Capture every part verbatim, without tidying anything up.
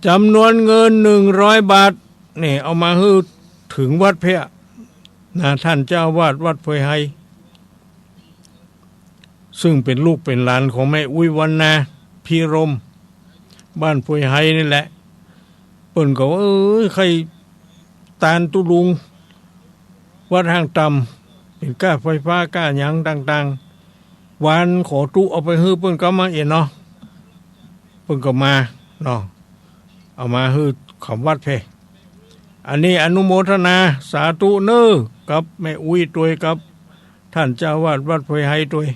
จ๋ำนวนเงินหนึ่งร้อยบาท นี่ เอามาหื้อเถิงวัดเปียะ นะ ต้านเจ้าอาวาสวัดเปือยไฮ ซึ่งเป๋นลูกเป๋นหลานของแม่อุ๊ยวรรณา พิรม บ้านเปือยไฮนี่แหละ เปิ้นก็ เอ้ย ใค่ตานตุ๊ลุง วัดห้างต่ำ เป๋นก้าไฟฟ้าก้าหยังต่างๆ วานขอตุ๊เอาไปหื้อเปิ้นก็มาเอียดเนาะ เปิ้นก็มาเนาะ เอามาหื้อเขาวัดเปียะ อันนี้อนุโมทนาสาธุเน้อ กับแม่อุ๊ยตวย กับต้านเจ้าอาวาสวัดเปือยไฮตวย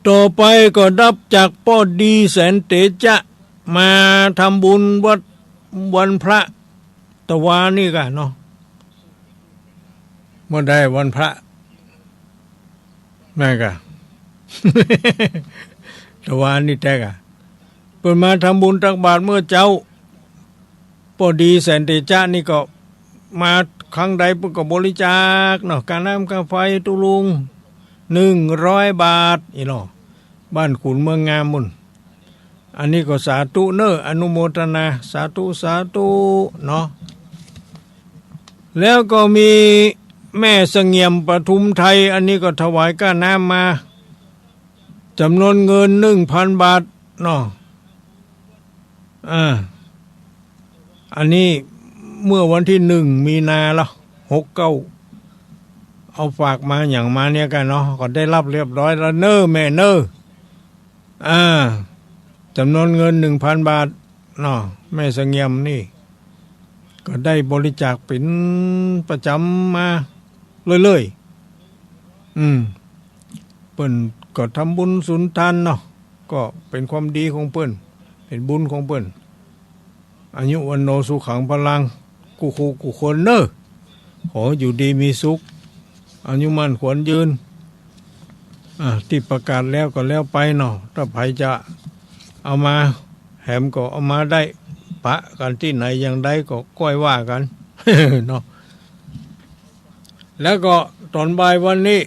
ต่อไปก็นับจากป้อดีแสนเตจ๊ะ มาทำบุญวัดวันพระตะวานี่ก่ะเนาะ เมื่อใดวันพระ นั่นก่ะ ตะวานี่แต๊ก่ะ เปิ้นมาทำบุญตักบาตรเมื่อเจ๊า ป้อดีแสนเตจ๊ะนี่ก็มาครั้งใดเปิ้นก็บริจาคเนาะ ก้าน้ำก้าไฟตุ๊ลุง หนึ่งร้อยบาท อีหล่อ บ้านขุนเมืองงามมุน อันนี้ก็สาธุเน้อ อนุโมทนา สาธุ สาธุเนาะ แล้วก็มีแม่เสงี่ยมปทุมไทย อันนี้ก็ถวายก้าน้ำมา จ๋ำนวนเงินหนึ่งพันบาทเนาะ อ่า อันนี้เมื่อวันตี้หนึ่งมีนาละ หกเก้า เอาฝากมาหยังมาเนี่ยก่ะเนาะ ก็ได้ฮับเรียบร้อยแล้วเน้อแม่เน้อ อ่า จ๋ำนวนเงินหนึ่งพันบาทเนาะ แม่เสงี่ยมนี่ ก็ได้บริจาคเป๋นประจ๋ำมาเรื่อยๆ อืม เปิ้นก็ทำบุญสุนทานเนาะ ก็เป๋นความดีของเปิ้น เป๋นบุญของเปิ้น อายุวัณโณสุขังพลัง กู้คู่กู้คนเน้อ ขออยู่ดีมีสุข อายุมั่นขวัญยืน อ่า ตี้ประกาศแล้วก็แล้วไปเนาะ ถ้าใผจะเอามาแหมก็เอามาได้ ปะกั๋นตี้ไหนอย่างใดก็ก้อยว่ากั๋น เนาะ แล้วก็ต๋อนบ่ายวันนี้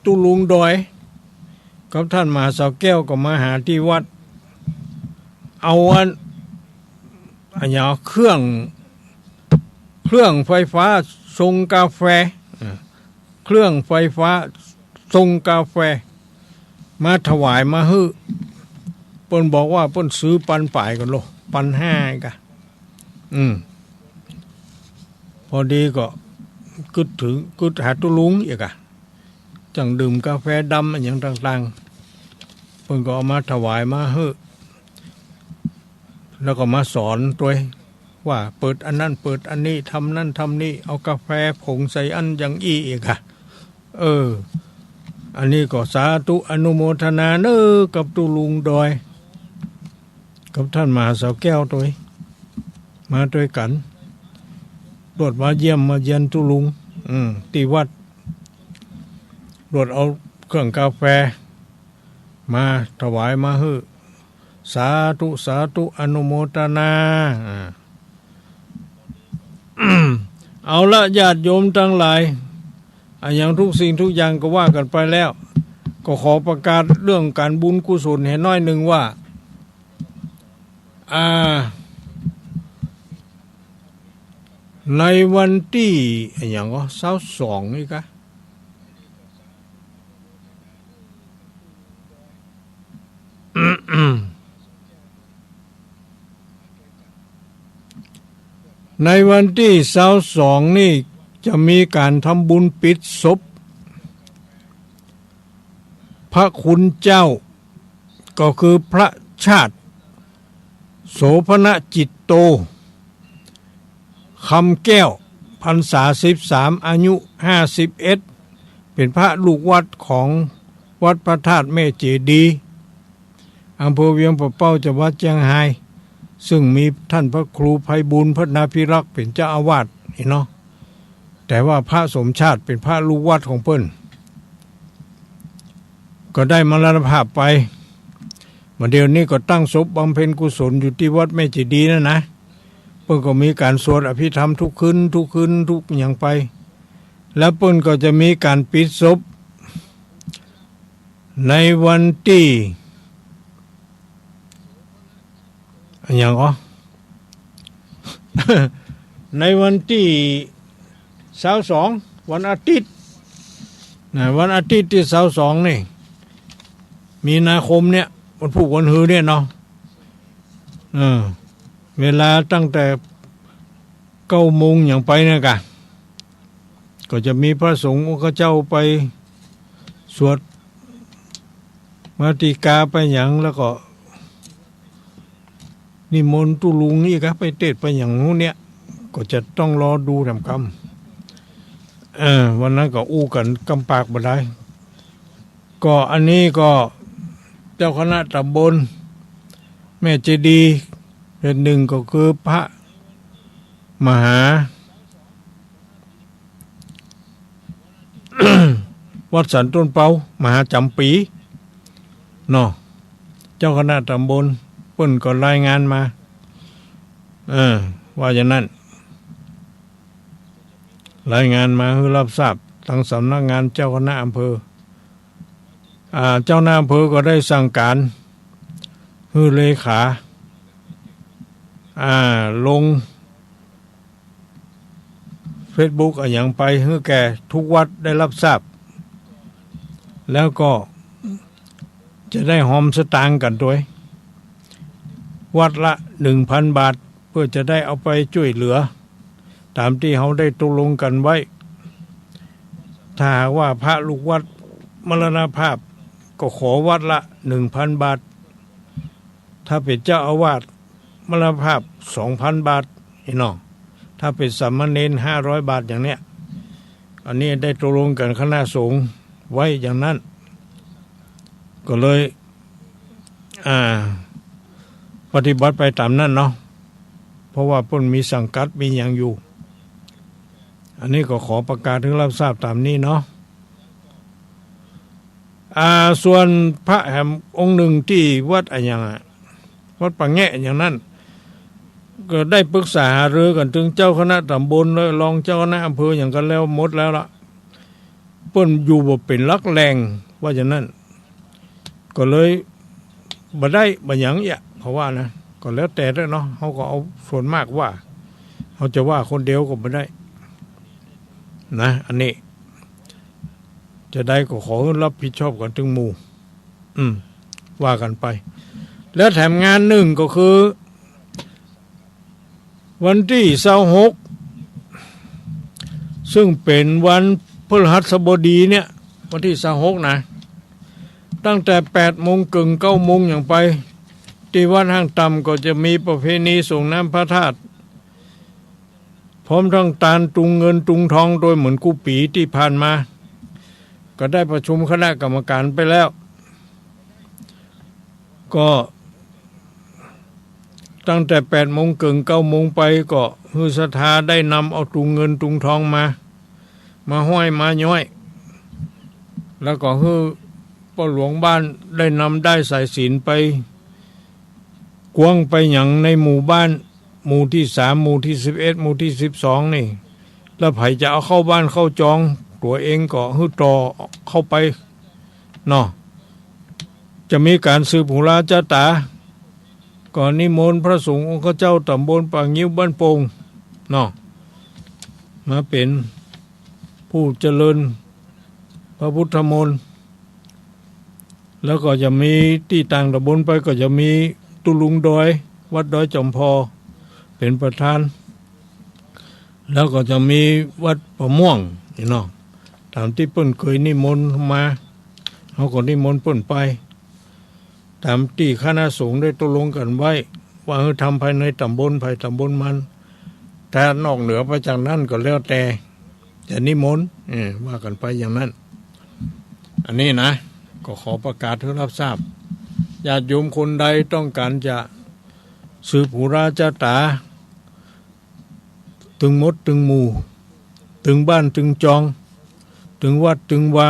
ตุ๊ลุงดอย กับต้านมหาเสาแก้วก็มาหาตี้วัด เอาอัน อะหยัง เครื่อง เครื่องไฟฟ้าชงกาแฟ อ่า เครื่องไฟฟ้าชงกาแฟ มาถวายมาหื้อ เปิ้นบอกว่าเปิ้นซื้อปันป๋ายก่อนโล ปันห้าก่ะ อืม พอดีก็กึ๊ดเถิง กึ๊ดหาตุ๊ลุงอีกอะ จั่งดื่มกาแฟดำอะหยังต่างๆ เปิ้นก็เอามาถวายมาหื้อ แล้วก็มาสอนตวย ว่าเปิดอันนั้นเปิดอันนี้ ทำนั้นทำนี้ เอากาแฟผงใส่อันอย่างอี้อีกอะ เออ อันนี้ก็สาธุอนุโมทนาเน้อ กับตุ๊ลุงดอย กับต้านมหาเสาแก้วตวย มาตวยกั๋น ลวดมาเยี่ยมมาเยียนตุ๊ลุง อืม ตี้วัด ลวดเอาเครื่องกาแฟ มาถวายมาหื้อ สาธุ สาธุ อนุโมทนา อ่า เอาละ ญาติโยมตังหลาย อะหยังทุกสิ่งทุกอย่างก็ว่ากั๋นไปแล้ว ก็ขอประกาศเรื่องก๋านบุญกุศลหื้อหน้อยนึ่งว่า อ่า ในวันตี้ อะหยังก็ ซาวสองนี่กะ ในวันตี้ซาวสองนี่จะมีก๋านทำบุญปิดศพ พระคุณเจ้า ก็คือพระชาติ โสภณจิตโต คำแก้ว พรรษาสิบสาม อายุห้าสิบเอ็ด เป๋นพระลูกวัดของวัดพระธาตุแม่เจดีย์ อำเภอเวียงป่าเป้า จังหวัดเจียงฮาย ซึ่งมีต้านพระครูไพบูลย์ พนาภิรักษ์ เป๋นเจ้าอาวาสนี่เนาะ แต่ว่าพระสมชาติเป๋นพระลูกวัดของเปิ้น ก็ได้มรณภาพไป บ่าเดี่ยวนี้ก็ตั้งศพบำเพ็ญกุศลอยู่ตี้วัดแม่เจดีย์นั่นนะ เปิ้นก็มีก๋านสวดอภิธรรมทุกคืน ทุกคืน ทุกหยังไป แล้วเปิ้นก็จะมีก๋านปิดศพ ในวันตี้ อะหยังก่อ ในวันตี้ซาวสอง วันอาทิตย์ นะ วันอาทิตย์ตี้ซาวสองนี่ มีนาคมเนี่ย วันพูกวันฮือเนี่ยเนาะ เออ เวลาตั้งแต่เก้าโมงหยังไปเนี่ยกะ ก็จะมีพระสงฆ์องค์เจ้าไปสวดมาติกาไปหยัง แล้วก็ นิมนต์ตุ๊ลุงอี้กะ ไปเตสน์ไปหยังฮู้เนี่ย ก็จะต้องรอดูแถมกำ เออ วันนั้นก็อู้กั๋นกำปากบ่ได้ ก็อันนี้ก็เจ้าคณะตำบลแม่เจดีย์ เขตหนึ่งก็คือพระมหา วัดสันต้นเปา มหาจ๋ำปี๋ เนาะ เจ้าคณะตำบลเปิ้นก็รายงานมา เออ ว่าอย่างนั้น รายงานมาหื้อรับทราบ ตางสำนักงานเจ้าคณะอำเภอ อ่า เจ้าคณะอำเภอก็ได้สั่งก๋านหื้อเลขา อ่า ลง เฟซบุ๊กอะหยังไปหื้อแก่ทุกวัดได้รับทราบ แล้วก็จะได้ฮอมสตางค์กั๋นตวย วัดละหนึ่งพันบาท เพื่อจะได้เอาไปจ้วยเหลือ ต๋ามตี้เฮาได้ตกลงกั๋นไว้ ถ้าหากว่าพระลูกวัดมรณภาพ ก็ขอวัดละหนึ่งพันบาท ถ้าเป๋นเจ้าอาวาสมรณภาพ สองพันบาท นี่เนาะ ถ้าเป๋นสามเณร ห้าร้อยบาท อย่างเนี้ย อันนี้ได้ตกลงกั๋นคณะสงฆ์ไว้อย่างนั้น ก็เลย อ่า ปฏิบัติไปต๋ามนั้นเนาะ เพราะว่าเปิ้นมีสังกัดมีหยังอยู่ อันนี้ก็ขอประกาศหื้อรับทราบต๋ามนี้เนาะ อ่า ส่วนพระแหมองค์หนึ่งตี้วัดอะหยังอะ วัดป่าแงะอย่างนั้น ก็ได้ปรึกษาหารือกั๋นตึงเจ้าคณะตำบลและรองเจ้าคณะอำเภอหยังกั๋นแล้วหมดแล้วละ เปิ้นอยู่บ่เป๋นหลักแหล่ง ว่าอย่างนั้น ก็เลยบ่ได้บ่หยังเอี้ย เขาว่านะ ก็แล้วแต่เต๊อะเนาะ เฮาก็เอาส่วนมากว่า เฮาจะว่าคนเดียวก็บ่ได้นะ อันนี้ จะได้ก็ขอหื้อรับผิดชอบกั๋นตึงหมู่ อืม ว่ากั๋นไป แล้วแถมงานหนึ่งก็คือ วันตี้ซาวหก ซึ่งเป๋นวันพฤหัสบดีเนี่ย วันตี้ซาวหกนะ ตั้งแต่แปดโมงเกิ่ง เก้าโมงหยังไป ตี้วัดห้างต่ำก็จะมีประเพณีส่งน้ำพระธาตุ พร้อมทั้งตานตุงเงินตุงทองโดยเหมือนกู้ปี๋ตี้ผ่านมา ก็ได้ประชุมคณะกรรมการไปแล้ว ก็ตั้งแต่แปดโมงเกิ่ง เก้าโมงไป ก็หื้อศรัทธาได้นำเอาตุงเงินตุงทองมา มาห้อยมาย้อย แล้วก็หื้อป้อหลวงบ้านได้นำด้ายสายสิญจน์ไปกว้างไปหยังในหมู่บ้าน หมู่ตี้สาม หมู่ตี้สิบเอ็ด หมู่ตี้สิบสองนี่ แล้วใผจะเอาเข้าบ้านเข้าจอง ตั๋วเองก็หื้อต่อเข้าไปเนาะ จะมีก๋านสืบหูราจ๊ะต๋า ก็นิมนต์พระสงฆ์องค์เจ้าต๋ำบลป่างิ้วบ้านโป่งเนาะ มาเป๋นผู้เจริญพระพุทธมนต์ แล้วก็จะมีตี้ต่างต๋ำบลไป ก็จะมีตุ๊ลุงดอย วัดดอยจ๋อมพอ เป๋นประธาน แล้วก็จะมีวัดป่าม่วงนี่เนาะ ต๋ามตี้เปิ้นเกยนิมนต์มา เฮาก็นิมนต์เปิ้นไป ต๋ามตี้คณะสงฆ์ได้ตกลงกั๋นไว้ ว่าหื้อทำภายในต๋ำบลใผต๋ำบลมัน ถ้านอกเหนือไปจากนั้นก็แล้วแต่จะนิมนต์ เออ ว่ากั๋นไปอย่างนั้น อันนี้นะ ก็ขอประกาศหื้อรับทราบ ญาติโยมคนใดต้องก๋านจะสืบหูราจ๊ะต๋า ตึงหมดตึงหมู่ ตึงบ้านตึงจอง ตึงวัดตึงวา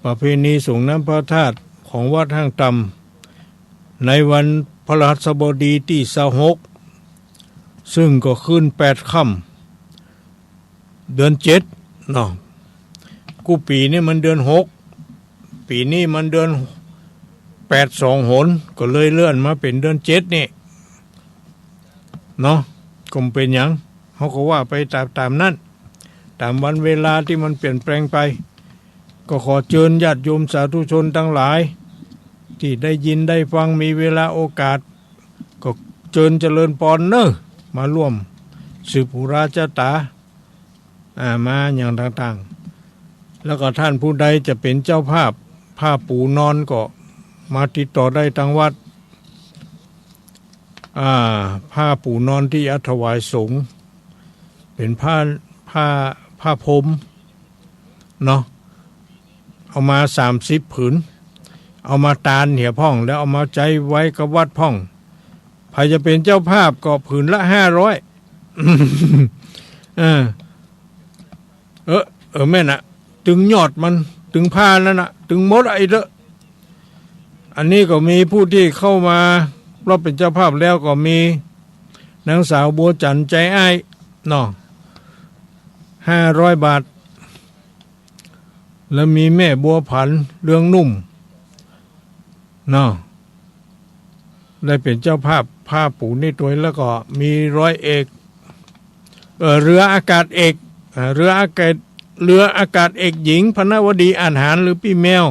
ประเพณีส่งน้ำพระธาตุของวัดห้างต่ำ ในวันพฤหัสบดีตี้ซาวหก ซึ่งก็คืนแปดค่ำ เดือนเจ็ดเนาะ กู้ปี๋นี่มันเดือนหก ปี๋นี่มันเดือนแปดสองหน ก็เลยเลื่อนมาเป๋นเดือนเจ็ดนี่ เนาะ ก็บ่เป๋นหยัง เฮาก็ว่าไปต๋าม ต๋ามนั้น ต๋ามวันเวลาตี้มันเปลี่ยนแปลงไป ก็ขอเจิญญาติโยมสาธุชนตังหลาย ตี้ได้ยินได้ฟัง มีเวลาโอกาส ก็เจิญเจริญปอนเน่อ มาร่วมสืบปุราชะต๋า อ่า มาอย่างต่างๆ แล้วก็ต้านผู้ใดจะเป๋นเจ้าภาพผ้าปู๋นอนก็มาติดต่อได้ตางวัด อ่า ผ้าปู๋นอนตี้จะถวายสงฆ์ เป๋นผ้า ผ้า ผ้าพรมเนาะ เอามาสามสิบผืน เอามาตานเหียพ่อง แล้วเอามาใจ๊ไว้กับวัดพ่อง ใผจะเป๋นเจ้าภาพก็ผืนละห้าร้อย เออ เออ เออ แม่นน่ะ ตึงยอดมัน ตึงผ้านั้นน่ะ ตึงหมดอะ ไอ้เด้อ อันนี้ก็มีผู้ตี้เข้ามารับเป๋นเจ้าภาพแล้วก็มีนางสาวบัวจันทร์ใจอ้ายเนาะ ห้าร้อยบาท แล้วมีแม่บัวผันเรืองนุ่มเนาะ ได้เป๋นเจ้าภาพผ้าปู๋นี่ตวย แล้วก็มีร้อยเอก เอ่อ เรืออากาศเอก อ่า เรืออากาศ เรืออากาศเอกหญิง พนวดี อาจหาร หรือปี้แมว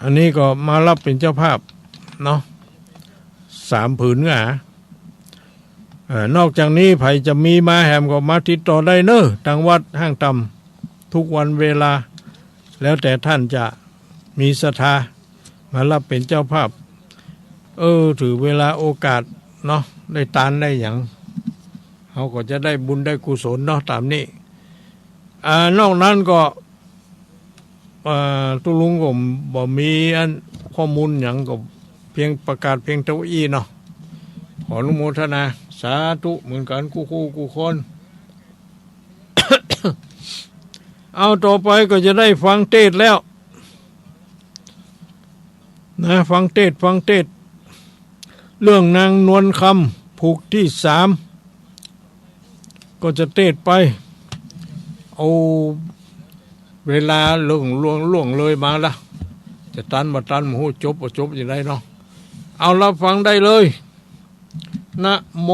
อันนี้ก็มารับเป๋นเจ้าภาพเนาะ สามผืนก็หา เอ่อ นอกจากนี้ใผจะมีมาแหมก็มาติดต่อได้เน่อ ตางวัดห้างต่ำ ทุกวันเวลา แล้วแต่ต้านจะมีศรัทธา มารับเป๋นเจ้าภาพ เออ ถือเวลาโอกาสเนาะ ได้ตานได้หยัง เฮาก็จะได้บุญได้กุศลเนาะ ต๋ามนี้ อ่า นอกนั้นก็ อ่า ตุ๊ลุงก็บ่มีอันข้อมูลหยัง ก็เพียงประกาศเพียงเต้าอี้เนาะ ขออนุโมทนา สาธุเหมือนกั๋นกู้คู่กู้คน เอา ต่อไปก็จะได้ฟังเตสน์แล้ว นะ ฟังเตสน์ ฟังเตสน์ เรื่องนางนวลคำ ผูกตี้สาม ก็จะเตสน์ไป เอาเวลาล่วง ล่วง ล่วงเลยมาละ จะตันบ่ตันบ่ฮู้ จบบ่จบจะไดเนาะ เอา รับฟังได้เลย นะโม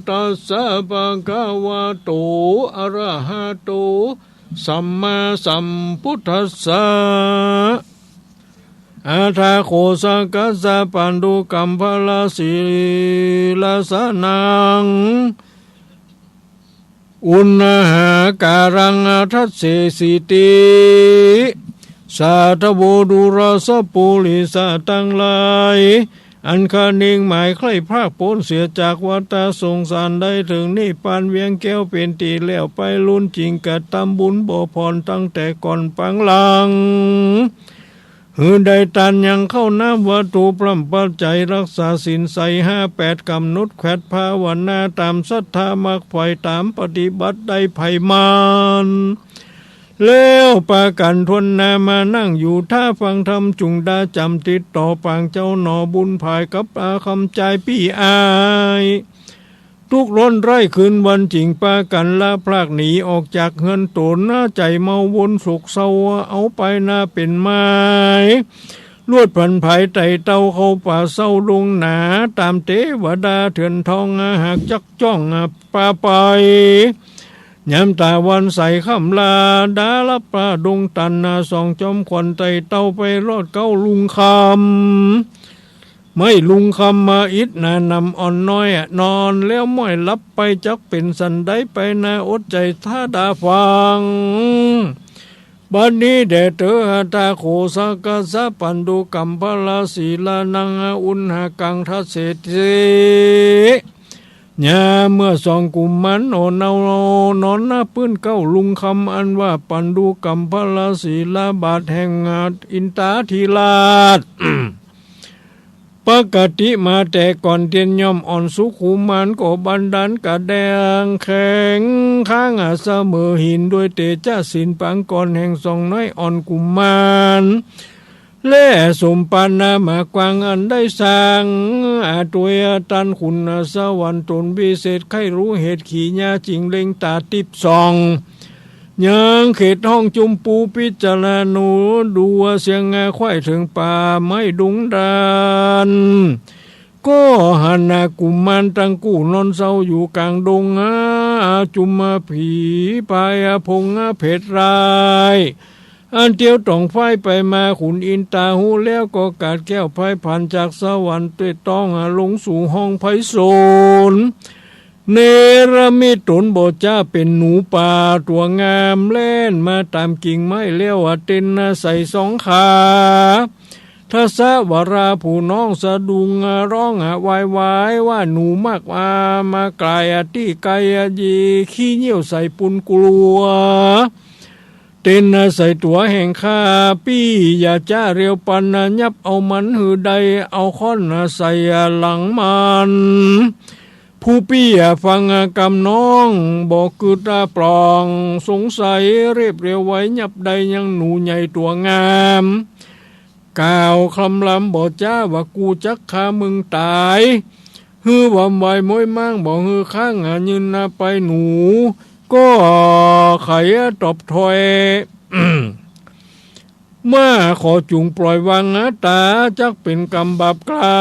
ตัสสะ ภะคะวะโต อะระหะโต สัมมาสัมพุทธัสสะ อะถะโข สักคัสสะ ปันธุกัมภะละสีลาสะนัง อุณหาการัง อะทัสเสสิติ สาธะโว ดูราสะปุริสะตังหลาย อันคะเนงหมายใคร่พรากป๊นเสียจากวัฏฏะสงสาร ได้เถิงนิพพานเวียงแก้วเป๋นตี้แล้วไป ลุนจิ่งกระตำบุญบ่ผ่อน ตั้งแต่ก่อนปางหลัง หื้อได้ตานยังข้าวน้ำวัตถุพร่ำปัจจัย รักษาศีลใสห้าแปด ก๋ำหนดแขวดภาวนาต๋ามศรัทธามักใฝ่ ต๋ามปฏิบัติได้ใผมันแล้ว ปากั๋นถ้วนหน้ามานั่งอยู่ถ้าฟังธรรม จุ่งดาจ๋ำติดต่อปางเจ้าหนอ บุญผายกับอาคำจายปี้อ้าย ทุกข์ร้อนไร้คืนวัน จิ่งปากั๋นละพรากหนีออกจากเฮือนต๋น หน้าใจ๋เมาวนโศกเศร้า เอาไปหน้าเป๋นไม้ ลวดผันผายไต่เต้าเข้าป่าเศร้าดงหนา ต๋ามเตวดาเถื่อนทอง หากจักจ้องปาไป ยามต๋าวันใสค่ำลา ดาลับป่าดงตันนา ส่องจอมขวัญไต่เต้าไปรอดเก๊าลุงคำ ไม้ลุงคำมาอิดหนาหนำอ่อนน้อยอะ นอนแล้วม้อยหลับไป จักเป๋นสันใดไปนา อดใจ๋ถ้าดาฟัง บัดนี้แด่เตอ อะถะโข สักคัสสะ ปันธุกัมภะละสีลานัง อุณหากัง ทัสเสสิ ยามเมื่อสองกุมารหนอนเนา นอนหน้าปื้นเก๊าลุงคำ อันว่าปันธุกัมภะละสีลา บาทแห่งอินทาธิราช ปกติมาแต่ก่อนเตียนย่อมอ่อนสุขุมาน ก็บันดาลกะแดงแข็ง ค้างอะเสมอหิน ด้วยเตจะศีลปางก่อนแห่งสองน้อยอ่อนกุมาร และสมปรารถนาหมากวางอันได้สร้าง อาตวยตันคุณสวรรค์ตนวิเศษ ใค่ฮู้เหตุขีญา จิ่งเล็งต๋าติ๊บส่อง ยังเขตห้องจุมปู พิจารณาดูเสียงควายเถิงป่าไม้ดงดาน ก็หันนากุมารตังกู้นอนเซาอยู่ก๋างดง อาจุมผีปายพงเผตร้าย อันเตียวต้องไฟไปมา ขุนอินต๋าฮู้แล้วก็กาดแก้วไพรผลันจากสวรรค์เตยต้องลงสู่ห้องไพศาล เนรมิตต๋นบ่จ๊าเป๋นหนูป่าตั๋วงาม แล่นมาต๋ามกิ่งไม้แล้วเต้นใส่สองขา ทศวราผู้น้องสะดุ้งร้องวายวายว่า หนูมากมา มากลายตี้ไกล ยี่ขี้เยี่ยวใส่ปุนกลัว เต้นใส่ตั๋วแห่งข้า ปี้อย่าจ๊าเร็วปัน ยับเอามันหื้อได้ เอาค้อนใส่หลังมัน ผู้ปี้ฟังกำน้อง บ่กึ๊ดปล่องสงสัย เร็บเร็วไวยับได้ยังหนูใหญ่ตั๋วงาม กล่าวคำรำบ่จ๊าว่า กูจักฆ่ามึงต๋าย หื้อวำวายม้อยม้าง บ่หื้อข้างยืนไป หนูก็ไขตอบถ้อย เมื่อขอจุ่งปล่อยวางต๋า จักเป๋นกรรมบาปกล้า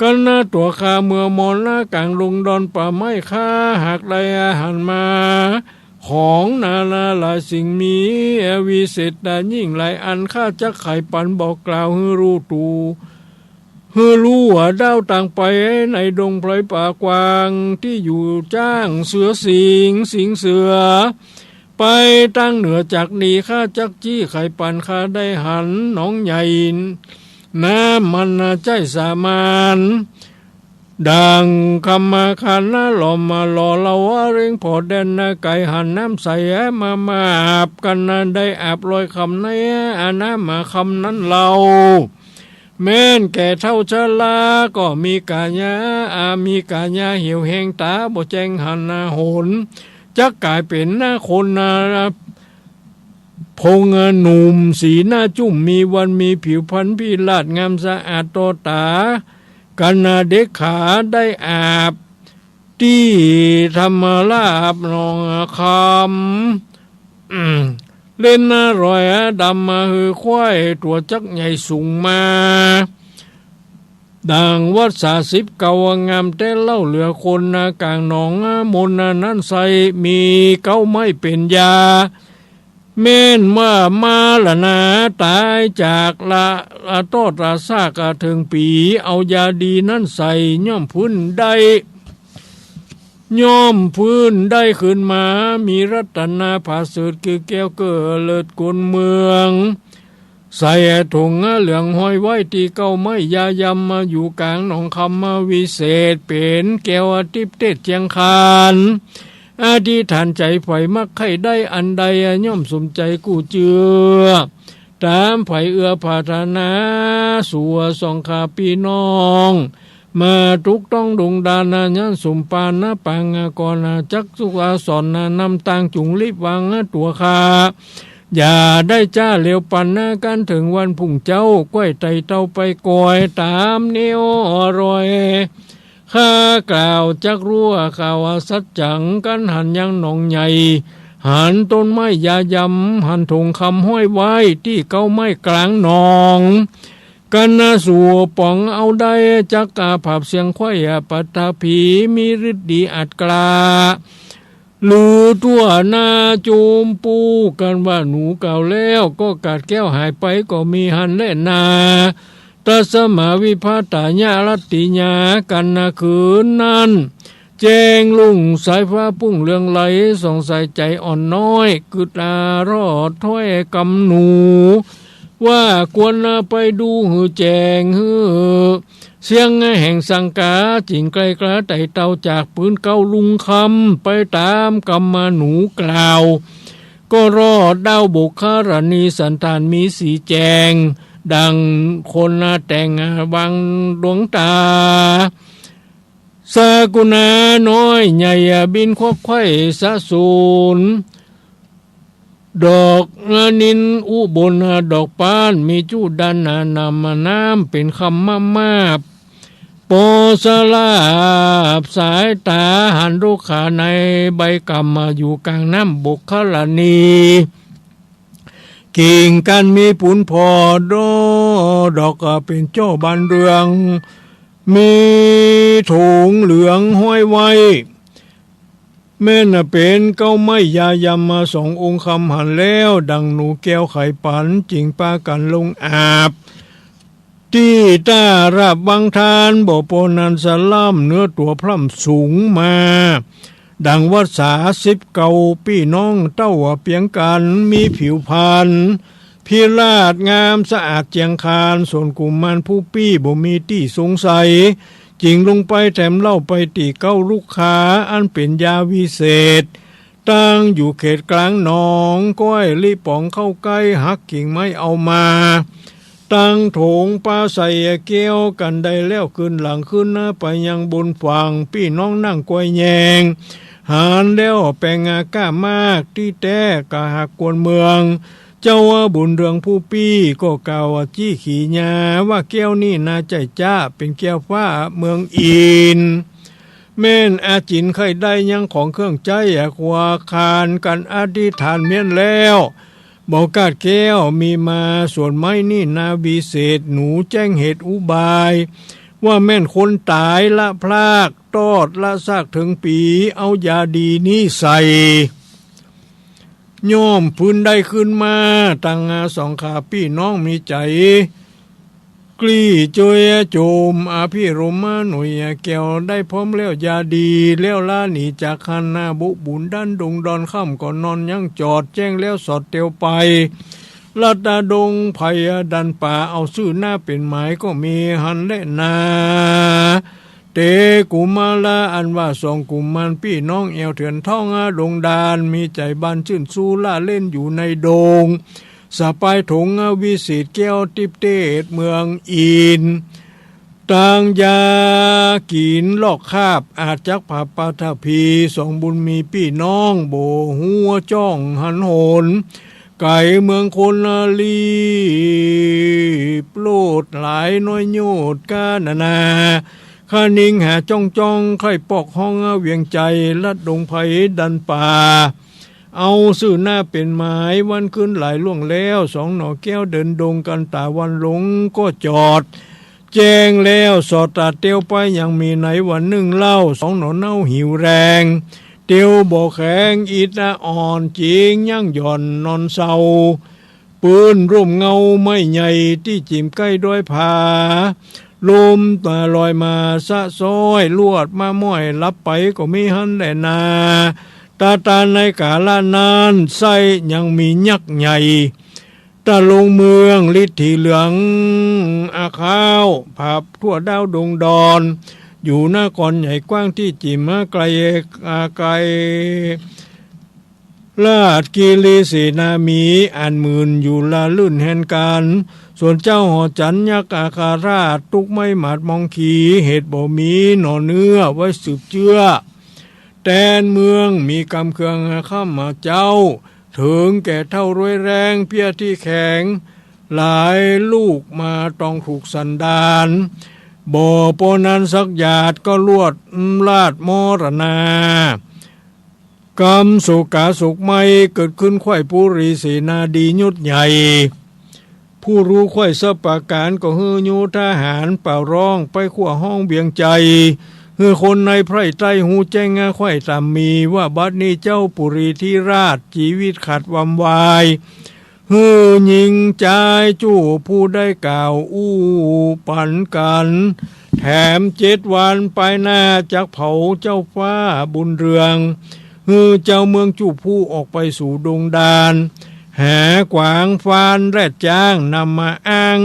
กั๋นตั๋วข้าเมื่อมอนก๋างดงดอนป่าไม้ ข้าหากได้หันมา ของนานาหลายสิ่งมีวิเศษยิ่งหลายอัน ข้าจักไขปันบอกกล่าวหื้อฮู้ หื้อฮู้ดาวตางไปในดงไพรป่ากว้าง ตี้อยู่จ้างเสือสิงห์ สิงห์เสือ ไปตางเหนือจากนี้ ข้าจักจี้ไขปัน ข้าได้หันหนองใหญ่ น้ำมันใจ๊สามาน ดั่งคำมาคานหน้าหลอมมาหล่อเล่าเร่งผ่อแดนนาไก หันน้ำใสมามาอาบกั๋น ได้อาบลอยคำในอาน้ำมาคำนั้นเล่า แม้นแก่เฒ่าชราก็มีกายา อา มีกายาเหี่ยวแห้ง ต๋าบ่แจ้งหันหน จักก๋ายเป๋นคน พงหนุ่มสีหน้าจุ้ม มีวรรณมีผิวพรรณพิราศ งามสะอาดต่อต๋า กั๋นเด็กขา ได้อาบตี้ธรรมราบหนองคำ เล่นรอยดำมาหื้อควาย ตั๋วจักใหญ่สูงมา ดั่งวัสสาสิบเก้า งามแต๊เล่า เหลือคนก๋างหนองมนนั้นใส มีเก๊าไม้เป๋นยา แม้นว่ามรณาต๋ายจากละ ละตอดละซากเถิงปี๋ เอายาดีนั้นใส่ ย่อมฟื้นได้ ย่อมฟื้นได้คืนมา มีรัตนาผาเสริฐ คือแก้วเกอเลิศกลเมือง ใส่ถุงเหลืองห้อยไว้ ตี้เก๊าไม้ยายำ มาอยู่ก๋างหนองคำวิเศษ เป๋นแก้วทิพย์เทศเจียงคาน อธิษฐานใจ๋ใฝ่มักใค่ได้อันใด ย่อมสมใจ๋กู้เจื้อ ต๋ามใฝ่เอื้อผาถนา สัวสองข้าปี้น้อง มาถูกต้องดงดาน ยันสมปานปางก่อน จักสุขสอนนำตาง จุ่งรีบวางตั๋วข้า อย่าได้จ๊าเร็วปัน กั๋นเถิงวันพุ่งเจ๊า ก้อยไต่เต้าไปก่อย ต๋ามแนวรอย ข้ากล่าวจักฮู้ข่าวสัจจัง กั๋นหันยังหนองใหญ่ หันต้นไม้ยายำ หันถุงคำห้อยไว้ ตี้เก๊าไม้ก๋างหนอง กั๋นสู่ป๋องเอาได้ จักอาผับเสียงไขว้ปัตตภี มีฤทธิ์ดีอัดกล้า ลือทั่วหน้าจุมปูกั๋นว่า หนูกล่าวแล้ว ก็กาดแก้วหายไป ก็มีหันแลนา ตัสมาวิภัตตายะรัตติยา กั๋นคืนนั้น แจ้งรุ่งสายฟ้าปุ้งเรืองไหล ส่องใสใจ๋อ่อนน้อย กึ๊ดอารอดถ้อยกำหนู ว่าควรไปดูหื้อแจ้งหื้อ เสียงแห่งสังกา จิ่งไกลกล้าไต่เต้า จากปืนเก๊าลุงคำ ไปต๋ามกำหนูกล่าว ก็รอดดาวบกครณี สันฐานมีสีแจ้ง ดั่งคนแต่งวังดวงต๋า สกุณาน้อยใหญ่บินควักไขว้สะสูน ดอกนิลอุบลดอกปาน มีจุด้านหน้าน้ำ น้ำเป๋นคำมามาบ ปอสลาบสายต๋า หันรุกขาในใบกำ อยู่ก๋างน้ำบกครณี กิ่งก้านมีปูนผ่อ ดอ ดอกเป๋นจ้อบานเรือง มีถงเหลืองห้อยไว้ แม่นเป๋นเก๊าไม้ยายำมาสององค์คำหันแล้ว ดังหนูแก้วไขปัน จึงปากั๋นลงอาบ ตี้ต้าราบวังทาน บ่ปอนันสะล่ำ เนื้อตั๋วพร่ำสูงมา ดังวัสสาสิบเก้า ปี้น้องเต้าเปียงกั๋น มีผิวพรรณ พิราชงามสะอาดเจียงคาน ส่วนกุมารผู้ปี้บ่มีตี้สงสัย จึงลงไปแถมเล่าไปตี้เก๊าลูกขา อันเป๋นยาวิเศษ ตั้งอยู่เขตกลางหนอง ก้อยลิป๋องเข้าใก้ หักกิ่งไม้เอามา ตั้งถงปาใส่แก้วกั๋นได้แล้ว คืนหลังขึ้นไปยังบนฝั่ง ปี้น้องนั่งกวยแยง หันแล้วแป๋งก้ามาก ตี้แต๊กะหากกวนเมือง เจ้าบุญเรืองผู้ปี้ก็กล่าวว่า จี้ขี่ญาว่าแก้วนี้นาใจ้จ๊ะ เป๋นแก้วฟ้าเมืองอินทร์ แม่นอาจิ๋นใค่ได้ยังของเครื่องใจ๊ ขวาคานกั๋นอธิษฐานเมี้ยนแล้ว บ่กาดแก้วมีมา ส่วนไม้นี้นาวิเศษ หนูแจ้งเหตุอุบาย ว่าแม่นคนต๋ายละพราก ตอดละซากเถิงปี๋ เอายาดีนี้ใส่ ย่อมฟื้นได้คืนมา ตังสองข้าปี้น้องมีใจ๋ กลี้จ้วยโจม อภิรมย์มาหน่วยแก้ว ได้พร้อมแล้วยาดี แล้วลาหนีจากหั้นนา บุบุญดันดงดอน ค่ำก็นอนยังจอด แจ้งแล้วสอดเตียวไป ลัดดาดงไพดันป่า เอาซื่อหน้าเป๋นหมายก็มีหั้นแลนา เตกุมาร อันว่าสองกุมารปี้น้องแอ่วเถื่อนท้องดงดาน มีใจ๋บานชื่นสู้ล่าเล่นอยู่ในดง สะปายถงวิเศษแก้วติ๊บเตศเมืองอินทร์ ตังยากิ๋นลอกคาบ อาจจักผาปาทภี สองบุญมีปี้น้อง บ่ฮู้จ้องหันหน ไก๋เมืองคนรีบโลดหลายน้อยโยชน์ก้านานา คะนิงหาจ้องจ้อง ใค่ปอกฮ้องเวียงใจ๋ ลัดดงไพดันป่า เอาซื่อหน้าเป๋นหมาย วันคืนหลายล่วงแล้ว สองหน่อแก้วเดินดงกั๋นต๋าวันลงก็จอด แจ้งแล้วสอดต๋าเตียวไป ยังมีในวันนึ่งเล่า สองหน่อเน่าหิวแรง เตียวบ่แข็งอิดอ่อน จิงยังหย่อนนอนเซา ปื้นร่มเงาไม้ใหญ่ ตี้จิ่มใก้ดอยผา ลมตาลอยมาสะซ้อย ลวดมาม้อย หลับไปก็มีหั้นแลนา ตาตาในกาละนั้น ใซ่ยังมียักษ์ใหญ่ ตะลงเมืองฤทธีเหลือง อาข้าวผับทั่วดาวดงดอน อยู่นครใหญ่กว้างตี้จิ๋มไกล อาไกล ราชกิริเสนามี อันหมื่นอยู่ละลื่นแห่นกัน ส่วนเจ้าหอจันทร์ยักษ์อาคาราช ตุ๊กไม้หมาดมองขี เหตุบ่มีหน่อเนื้อไว้สืบเจื้อ แตนเมืองมีกำเคืองข้ามมาเจ้า เถิงแก่เฒ่ารวยแรง เปี้ยตี้แข็ง หลายลูกมาต้องถูกสันดาน บ่ปอนั้นสักหยาดก็ลวดลาดมรณา กำโศกาโศกไม้เกิดขึ้น ใคว่ปุรีเสนาดียศใหญ่ ผู้ฮู้ใคว่ทรัพย์ประก๋าน ก็หื้อโยธาหารเป่าร้อง ไปขั่วฮ้องเวียงใจ๋ หื้อคนในไพร่ใต้ฮู้แจ้ง ใคว่ต๋ามมีว่า บัดนี้เจ้าปุรีธิราช จีวิตขาดวำวาย หื้อญิงจายจู้ผู้ได้กล่าวอู้ปันกั๋น แถมเจ็ดวันปายหน้า จักเผาเจ้าฟ้าบุญเรือง หื้อเจ้าเมืองจู้ผู้ออกไปสู่ดงดาน หากวางฟานแรดจ๊าง นำมาอ้าง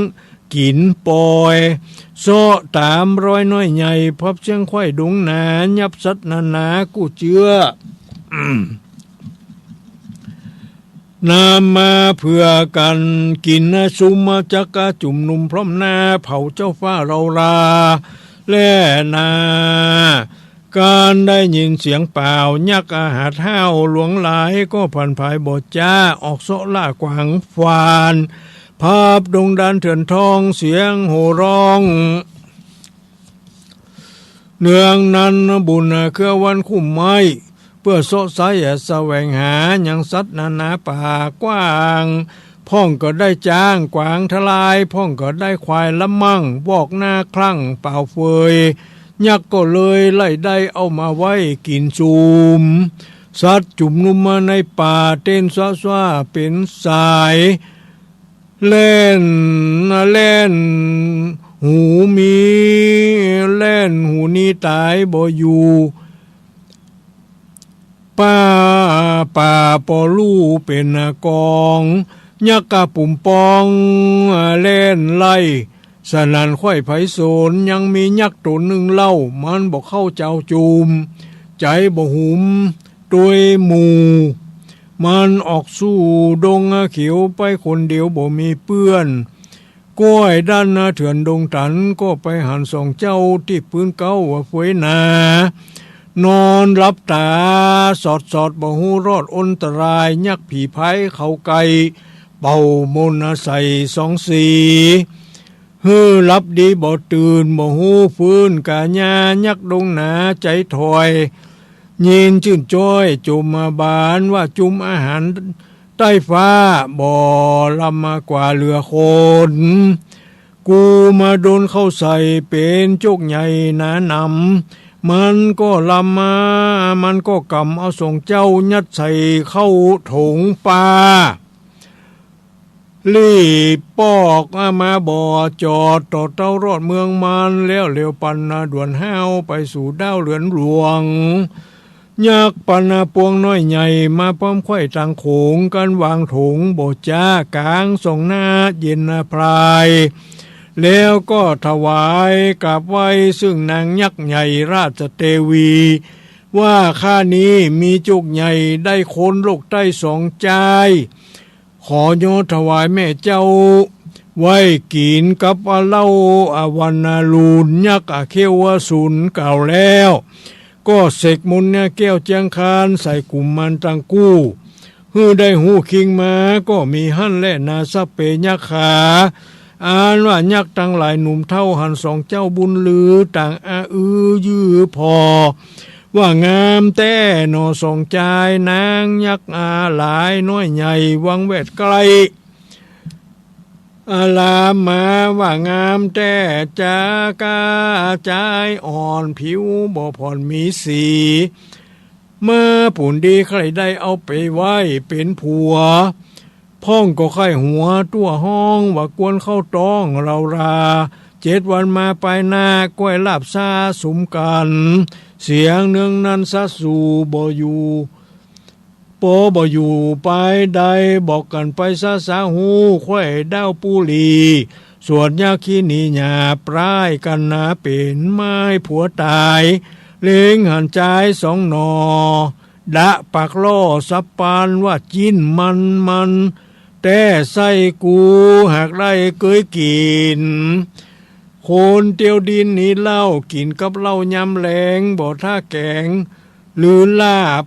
กิ๋นปอย เซาะต๋ามรอยน้อยใหญ่ พับเสี้ยงไขว่ดงหนา ยับสัตว์นานากู้เจื้อ นำมาเผื่อกั๋นกิ๋น ซุมจักจุ่มนุมพร้อมหน้า เผาเจ้าฟ้าเรารา แลนา การได้ยินเสียงเป่า ยักษ์อาหาดห้าวหลวงหลาย ก็ผันผายบ่จ๊า ออกเซาะล่ากวางฟาน พับดงดานเถื่อนทอง เสียงโห่ร้อง เนืองนั้นบุญเครือวันคุ้มไม้ เปื้อเซาะไซ้แสวงหา ยังสัตว์นานาป่ากว้าง พ่องก็ได้จ๊างกวางทลาย พ่องก็ได้ควายละมั่ง วอกนาคลั่งเป่าเฟย ยักษ์ก็เลยไล่ได้เอามาไว้กิ๋นจุม สัตว์จุมนุมมาในป่า เต้นซ้าๆ เป๋นสาย แล่น แล่น หูมี แล่นหูหนีต๋ายบ่อยู่ ป่า ป่าปอลู่เป๋นกอง ยักษ์กะปุ๋มปอง แล่นไล่ สนั่นไขว้ไพศาล ยังมียักษ์ต๋นนึ่งเล่า มันบ่เข้าเจ้าจุม ใจ๋บ่หุมตวยหมู่ มันออกสู่ดงเขียวไปคนเดียวบ่มีเปื้อน ก้อยด้านเถื่อนดงตัน ก็ไปหันสองเจ้าตี้ปื๊นเก๊าเฟยหนา นอนหลับต๋าสอดๆ บ่ฮู้รอดอันตราย ยักษ์ผีพายเข้าใก้ เป่ามนต์ใส่สองสี หื้อหลับดีบ่ตื่น บ่ฮู้ฟื้นก๋ายา ยักษ์ดงหนาใจ๋ถอย ยินจื้นจ้อยจุมบาน ว่าจุมอาหารใต้ฟ้า บ่ลำกว่าเหลือคน กูมาโดนเข้าใส่เป๋นโจกใหญ่หนาหนำ มันก็ลำมา มันก็ก๋ำเอาสองเจ้ายัดใส่เข้าถงป่า รีบปอกมาบ่จอด ต่อเต้ารอดเมืองมัน แล้วเหลียวปันด่วนห้าวไปสู่ด้าวเหลือนหลวง ยักษ์ปันปวงน้อยใหญ่ มาป้อมไขว้ตางโขง กั้นวางถงบ่จ๊ากางสองหน้าเย็นพลาย แล้วก็ถวายกราบไหว้ซึ่งนางยักษ์ใหญ่ราชเตวี ว่าข้านี้มีโจกใหญ่ได้คนโลกใต้สองจาย ขอยอถวายแม่เจ้า ไว้กิ๋นกับเหล้าอวันลูน ยักษ์เขี้ยวอสูรกล่าวแล้ว ก็เสกมนต์แก้วเจียงคานใส่กุมมันตังกู้ หื้อได้ฮู้คิงมา ก็มีหั้นแลนา สัพเพยักขา อันว่ายักษ์ตังหลายหนุ่มเฒ่าหันสองเจ้าบุญลือต่างอาอื้อยื้อผ่อ ว่างามแต๊หนอสองจาย นางยักษ์อาหลายน้อยใหญ่วังแวดใก้ อาลามมาว่างามแต๊ จ๊าก้าจ๊ายอ่อนผิวบ่ผ่อนมีสี มาปูนดีใค่ได้เอาไปไว้เป๋นผัว พ่องก็ใค่หัวตั้วฮ้อง ว่ากวนเข้าต๊องเฮารา เจ็ดวันมาปายหน้า ก้อยลาบซาสุมกั๋น เสียงเนืองนั้นซะสู่บ่อยู่ ปอบ่อยู่ปายใด บอกกั๋นไปซะสาฮู้ ไขว้ด้าวปูหลี ส่วนยักษ์ขี้หนีหยาบร้ายกั๋นหนา เป๋นไม้ผัวต๋าย เล็งหันจายสองหน่อ ดะปากล่อสับปานว่าจิ้นมันมัน แต๊ไส้กูหากได้เกยกิ๋น คนเตียวดินหนีเหล้า กิ๋นกับเหล้ายามแลง บ่ถ้าแก๋ง หรือลาบ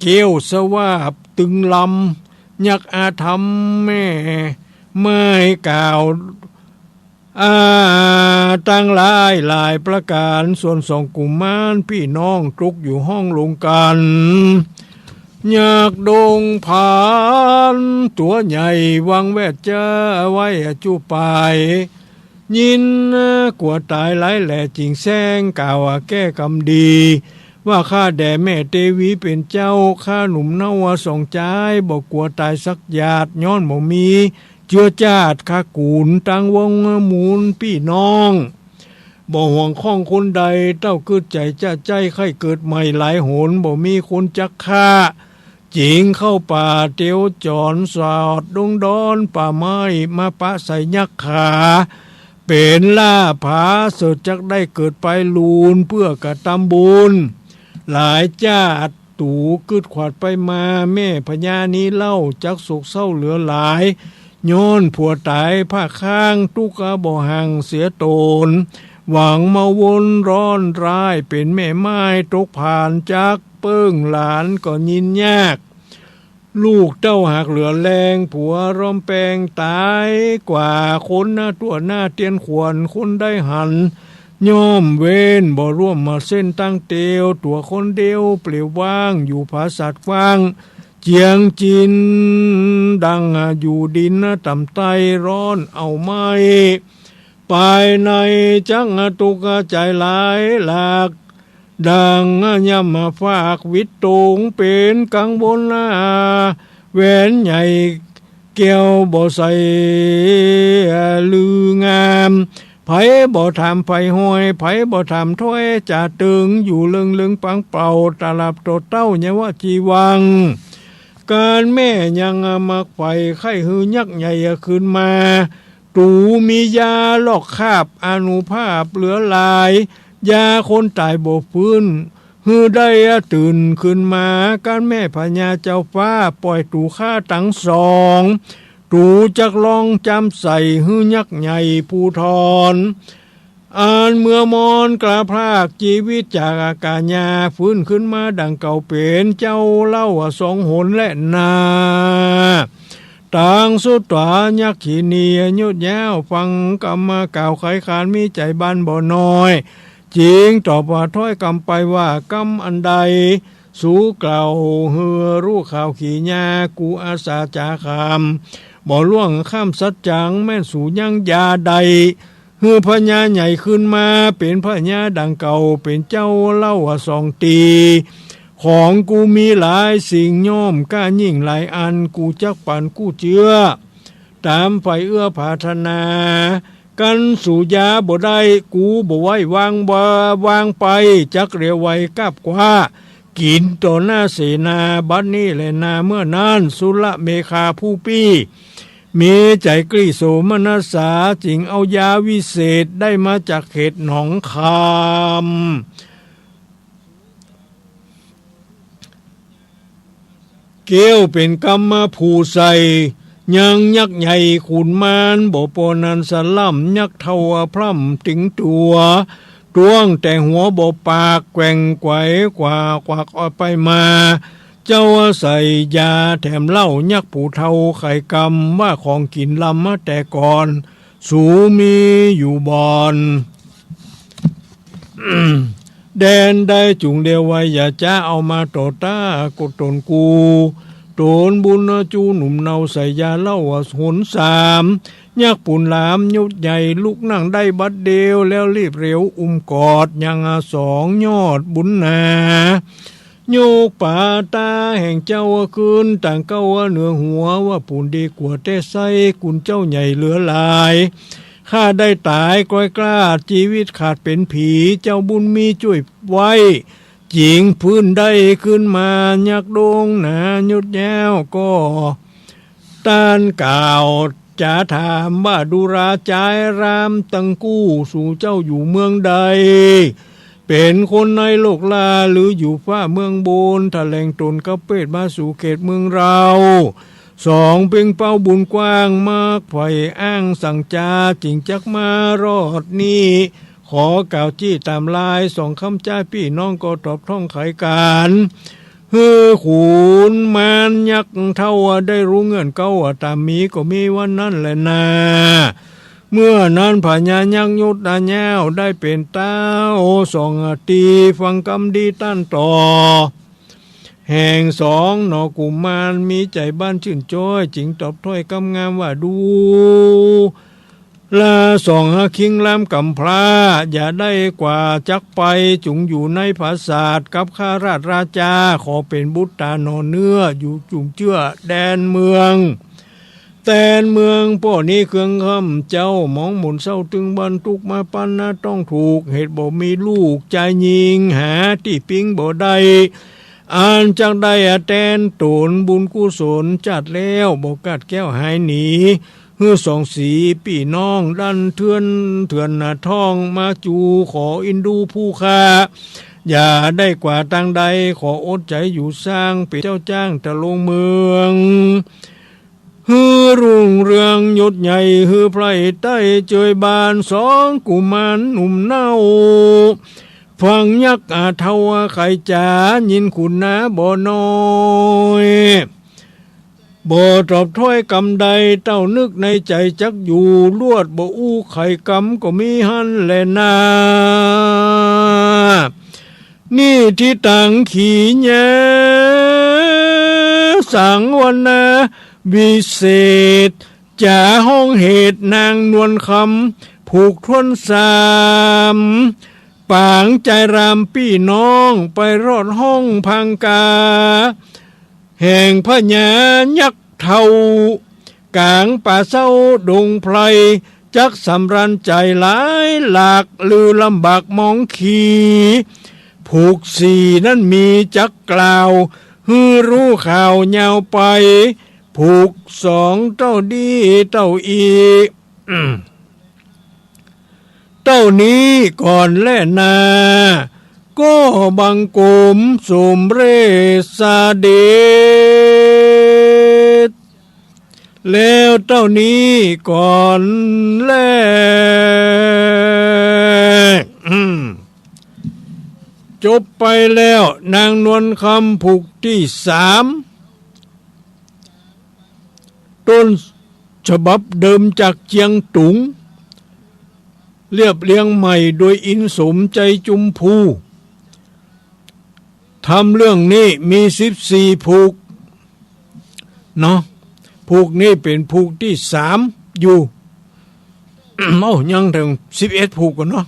เกี้ยวสวาบตึงลำ ยักษ์อาธรรมแม่ไม้กล่าว อา ตังหลายหลายประก๋าน ส่วนสองกุมารปี้น้องตกอยู่ห้องลงกั๋น ยักษ์ดงผานตั๋วใหญ่วังแวดเจ้อไว้จุปาย ยินกั๋วต๋ายหลายแหล่จึงแซงกล่าวแก้กำดี ว่าข้าแด่แม่เตวีเป๋นเจ้า ข้าหนุ่มเนาสองจาย บ่กั๋วต๋ายสักหยาด ย้อนบ่มี เจื้อจาติคากู๋นตังวงมูลปี้น้อง บ่ห่วงข้องคนใด เต้ากึ๊ดใจ๋จะใจ๊ใค่เกิดใหม่หลายหน บ่มีคนจักฆ่า จึงเข้าป่าเตียวจ๋อนสอดดงดอนป่าไม้ มาปะใส่ยักษ์ขา เป๋นล่าผาเสิดจักได้เกิดไปลูน เปื้อกระตำบุญหลายจาติ ตู่กึ๊ดขวัดไปมา แม่พญานี้เล่าจักโศกเศร้าเหลือหลาย ย้อนผัวต๋ายผ้าข้าง ตุ๊กข์บ่ห่างเสียต๋น หวังมาวนร้อนร้าย เป๋นแม่ไม้ตกผาน จักเปิ้งหลานก็ยินยาก ลูกเต้าหากเหลือแรง ผัวร้อมแปงต๋ายกว่า คนหน้าตั๋วหน้าเตียนขวัญ คนได้หัน ย่อมเว้นบ่ร่วมมาเส้นตั้งเตียว ตั๋วคนเดียวเปลี่ยวว่าง อยู่ผาสาทกว้าง เจียงจินดังอยู่ดินต่ำใต้ ร้อนเอาไหม้ ภายในจักตุกข์ใจ๋หลายหลาก ดังยำฟากวิตงเป๋นกังวลนา แหวนใหญ่แก้วบ่ใสลืองาม ใผบ่ถามใผห้อย ใผบ่ถามถ้อย จ๋าเติงอยู่เลิงๆ ปังเป่า ตราบเต้าเยาวะจีวัง กานแม่ยังมักใฝ่ใค่หื้อยักษ์ใหญ่คืนมา ตูมียาลอกคราบอานุภาพเหลือหลาย ยาคนต๋ายบ่ฟื้น หื้อได้ตื่นคืนมา กานแม่พญาเจ้าฟ้า ป่อยตูฆ่าตังสอง ตูจักลองจำใส่ หื้อยักษ์ใหญ่ผู้ทอน อันเมื่อมอนกล้าพรากจีวิตจากอาก๋านยา ฟื้นคืนมาดังเก่าเป๋นเจ้าเล่าสองหนแลนา ตางสุดต๋วายักขินียศยาว ฟังกำกล่าวไขขาน มีใจ๋บานบ่น้อย จึงตอบว่าถ้อยกำไปว่า กำอันใด สูกล่าวหื้อฮู้ข่าวขีญา กูอาสาจ๋าคำ บ่ล่วงข้ามสัจจัง แม่นสูยังยาใด หื้อพญาใหญ่คืนมา เป๋นพญาดังเก่า เป๋นเจ้าเล่าสองตี ของกูมีหลายสิ่งย่อมกล้ายิ่งหลายอัน กูจักปันกู้เจื้อ ต๋ามใฝ่เอื้อผาถนา กันสูยาบ่ได้ กูบ่ไว้วางบ่ วางไป จักเหลียวไหวกาบคว้า กิ๋นต่อหน้าเสนา บัดนี้แลนา เมื่อนั้น สุรเมขาผู้ปี้ มีใจ๋กลิ้งโสมนัสสา จึงเอายาวิเศษได้มาจากเขตหนองคำ เกี้ยวเป๋นกำมาผูกใส่ ยังยักษ์ใหญ่ขุนมาร บ่ปอนั้นสะล่ำ ยักษ์เฒ่าพร่ำตึงตั๋ว ต้วงแต่หัวบ่ปาก แกว่งไกวกว่ากวักออกไปมา เจ้าใส่ยาแถมเหล้า ยักษ์ผู้เฒ่าไขกำ ว่าของกิ๋นลำมาแต่ก่อน สูมีอยู่บ่อน แดนใดจุ่งเดียวไว้ อย่าจ๊าเอามาต่อต้ากุตนกู ตนบุญจูหนุ่มเนาใส่ยาเหล้าหนสาม ยักษ์ปูนหลามยศใหญ่ลุกนั่งได้บัดเดียว แล้วรีบเร็วอุ้มกอดยังสองยอดบุญนา ยกปาตาแห่งเจ้าขึ้นต่างเก้าเหนือหัว ว่าปูนดีกว่าแต๊ไส้ กุณเจ้าใหญ่เหลือหลาย ข้าได้ต๋ายก้อยกล้า จีวิตขาดเป๋นผี เจ้าบุญมีจ้วยไว้ จึงฟื้นได้คืนมา ยักษ์ดงหนายศยาวก็ ต้านกล่าวจ๋าถามว่า ดูราจายรามตังกู้ สูเจ้าอยู่เมืองใด เป๋นคนในโลกล่า หรืออยู่ฟ้าเมืองบน แถลงตนกับเปตมาสู่เขตเมืองเรา สองเพ็งเป้าบุญกว้าง มักใฝ่อ้างสั่งจ๋า จึงจักมารอดนี้ ขอกล่าวจี้ต๋ามลาย สองคำจ้าปี้น้องก็ตอบถ้อยไขขาน หื้อขุนมารยักษ์เฒ่าได้ฮู้เงื่อนเก่า ต๋ามมีก็มีวันนั้นแลนา เมื่อนั้นพญายักษ์ยศยาวได้เป๋นเต้าสองตี ฟังกำดีต้านต่อ แห่งสองหนอกุมาร มีใจ๋บ้านจื้นจ้อย จึงตอบถ้อยกำงามว่า ดูราสองคิงรามก๋ำพร้า อย่าได้กว่าจักไป จุ่งอยู่ในผาสาทกับข้าราชราจา ขอเป๋นบุตรต๋าหนอเนื้อ อยู่จุ่มเจื้อแดนเมือง แดนเมืองป้อนี้เคืองคำ เจ้ามองหมุนเศร้าตึงบันทุกข์มาปันนาต้องถูก เหตุบ่มีลูกจายญิง หาตี้ปิ๊งบ่ได้ อันจักได้แตนตน บุญกุศลจาติแล้ว บ่กาดแก้วหายหนี หื้อสองสีปี้น้องดันเถื่อนเถื่อนหน้าท้องมาจู ขออินดูผู้ข้า อย่าได้กว่าตางใด ขออดใจ๋อยู่สร้าง เป๋นเจ้าจ้างตะลงเมือง หื้อรุ่งเรืองยศใหญ่ หื้อไพร่ไต้เจยบาน สองกุมารหนุ่มเนา ฟังยักษ์อาเฒ่าไขจ๋า ยินขุนนาบ่น้อย บ่ตอบถ้อยกำใด เต้านึกในใจ๋จักอยู่ ลวดบ่อู้ไขกำก็มีหั้นแลนา นิทธิตัง ขีณา สังวนา วิเศษจา ฮ้องเหตุนางนวลคำ ผูกถ้วนสาม ป๋างจายรามปี้น้อง ไปรอดห้องพังกา แห่งพญายักษ์เฒ่า ก๋างป่าเซ้าดงไพร จักสำราญใจ๋หลายหลาก ลือลำบากมองขี ผูกสี่นั้นมีจักกล่าว หื้อฮู้ข่าวยาวไป ผูกสองเต้าดีเต้าอี เต้านี้ก่อนแลนา ก็บังคมสมเร็จเสด็จ แล้วเต้านี้ก่อนแล อืม จบไปแล้ว นางนวลคำผูกตี้สาม ต้นฉบับเดิมจากเจียงตุง เรียบเรียงใหม่โดยอินสมใจ๋จุมพู ธรรมเรื่องนี้มีสิบสี่ผูก เนาะ ผูกนี้เป๋นผูกตี้สามอยู่ เอ้า ยังเถิงสิบเอ็ดผูกก่อนเนาะ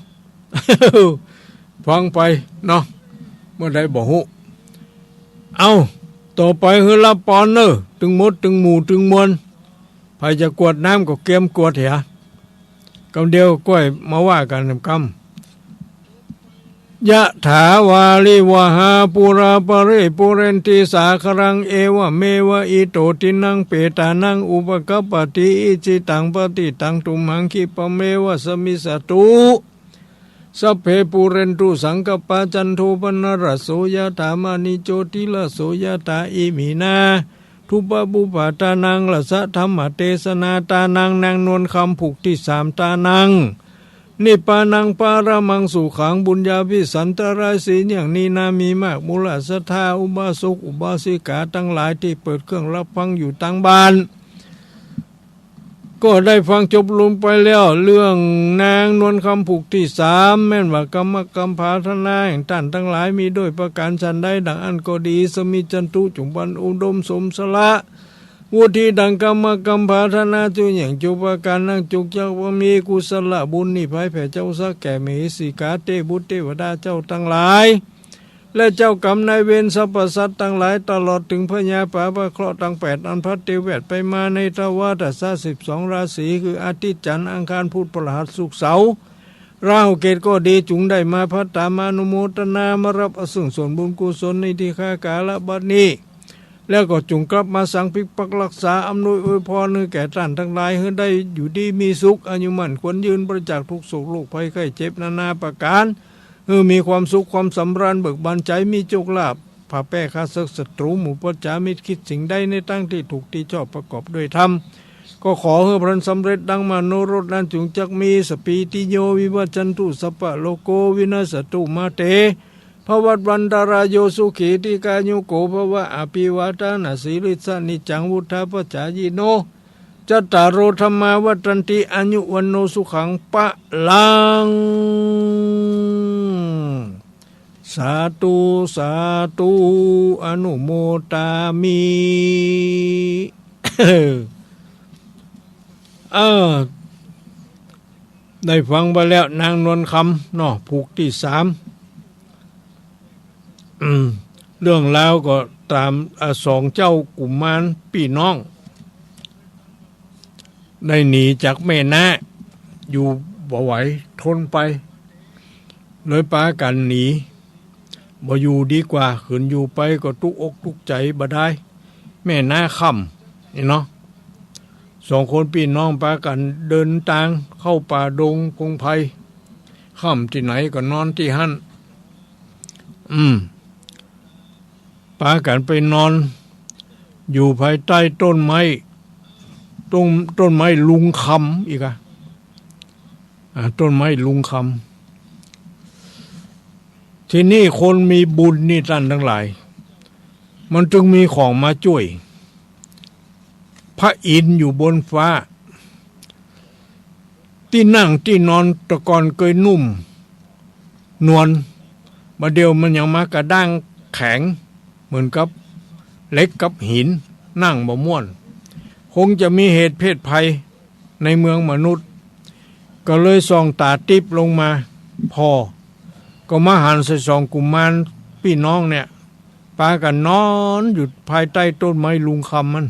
ฟังไปเนาะ เมื่อใดบ่ฮู้ เอ้า ต่อไปหื้อรับปอนเน่อ ตึงหมด ตึงหมู่ ตึงมวล ใผจะกรวดน้ำก็เกียมกรวดเหีย กำเดียวก้อยมาว่ากั๋นกำ ยะถาวาริวหาปูราปะริปูเรนติสาคะรัง เอวะเมวะอิโตตินังเปตานังอุปะกัปปะติ อิจฉิตังปะฏิตังตุมหัง ขิปปะเมวะสะมิชฌะตุ สัพเพปูเรนตุสังกัปปา จันโทปะนะระโสยะถา มะณิโจติระโสยะถา อิมินา ทุปปะปุปปะตานัง ละสะธัมมะเตสนาตานัง นางนวลคำผูกตี้สามตานัง นิพพานังปะระมังสุขัง บุญญาภิสันตะรายสี่อย่างนี้นา มีมากมูลศรัทธาอุบาสกอุบาสิกาตังหลายตี้เปิดเครื่องรับฟังอยู่ตังบ้าน ก็ได้ฟังจบลงไปแล้ว เรื่องนางนวลคำผูกตี้สาม แม่นว่ากรรมกำผาธนาแห่งต้านตังหลายมีโดยประก๋านฉันใด ดังอั้นก็ดี สะมิชฌันตุ จุ่งบันอุดมสมสละ วุฒิดังกรรมกำผาธนา จุ่งแหย่งจุ่งประก๋านนัก จุ่งจักบ่มีกุศละบุญนี้ไพแผ่เจ้าสักแก่มเหสีกา เตบุตรเตวดาเจ้าตังหลาย และเจ้ากรรมนายเวรสรรพสัตว์ตังหลาย ตลอดเถิงพญาป๋าพระเคราะห์ตังแปด อันพัดเตแวดไปมาในทวารตะสะสิบสองราศี คืออาทิตย์ จันทร์ อังคาร พุธ พฤหัส ศุกร์ เสาร์ ราหู เกตุก็ดี จุ่งได้มาพัดต๋ามมาอนุโมทนา มาฮับเอาซึ่งส่วนบุญกุศลนี้ตี้ข้ากาละบัดนี้ แล้วก็จุ่งกลับมาสังปิกปักรักษา อำนวยอวยพรหื้อแก่ต้านตังหลาย หื้อได้อยู่ดีมีสุข อายุมั่นขวัญยืน ปราศจากทุกข์โศกโรคภัยไข้เจ็บนานาประก๋าน หื้อมีความสุขความสำราญเบิกบานใจ๋ มีโชคลาภ ผ่าแป้ข้าศึกศัตรูหมู่ปัจจามิตร คิดสิ่งใดในตางตี้ถูกตี้ชอบประกอบด้วยธรรม ก็ขอหื้อพลันสำเร็จดังมโนรสนั้น จุ่งจักมี สัพพีติโยวิวัชชันตุ สัพพะโรโควินัสสะตุ มาเต ภวัตวันตะราโย สุขีทีฆายุโกภวะ อภิวาทะนะสีลิสสะ นิจจังวุฑฒาปะจายิโน จัตตาโร ธัมมา วัฑฒันติ อายุ วัณโณ สุขัง พลัง สาธุ สาธุ อนุโมทามิ เออ ได้ฟังไปแล้ว นางนวลคำเนาะ ผูกตี้สาม อืม เรื่องราวก็ต๋าม อ่า สองเจ้ากุมารปี้น้อง ได้หนีจากแม่น้า อยู่บ่ไหว ทนไป เลยปากั๋นหนี บ่อยู่ดีกว่า ขืนอยู่ไปก็ตุ๊กอกตุ๊กใจ๋บ่ดาย แม่น้าค่ำ นี่เนาะ สองคนปี้น้องปากั๋นเดินตางเข้าป่าดงพงไพร ค่ำตี้ไหนก็นอนตี้หั้น อืม ปากั๋นไปนอน อยู่ภายใต้ต้นไม้ ต้น ต้นไม้ลุงคำอีกอะ อ่า ต้นไม้ลุงคำ ทีนี้คนมีบุญนี่ต้านตังหลาย มันจึงมีของมาจ้วย พระอินทร์อยู่บนฟ้า ตี้นั่งตี้นอนแต่ก่อนเกยนุ่มนวล บ่าเดี่ยวมันยังมากระด้างแข็งเหมือนกับเหล็กกับหิน นั่งบ่ม่วน คงจะมีเหตุเพศภัยในเมืองมนุษย์ ก็เลยส่องต๋าติ๊บลงมา ผ่อ ก็มาหันใส่สองกุมารปี้น้องเนี่ย ปากั๋นนอนอยู่ภายใต้ต้นไม้ลุงคำนั้น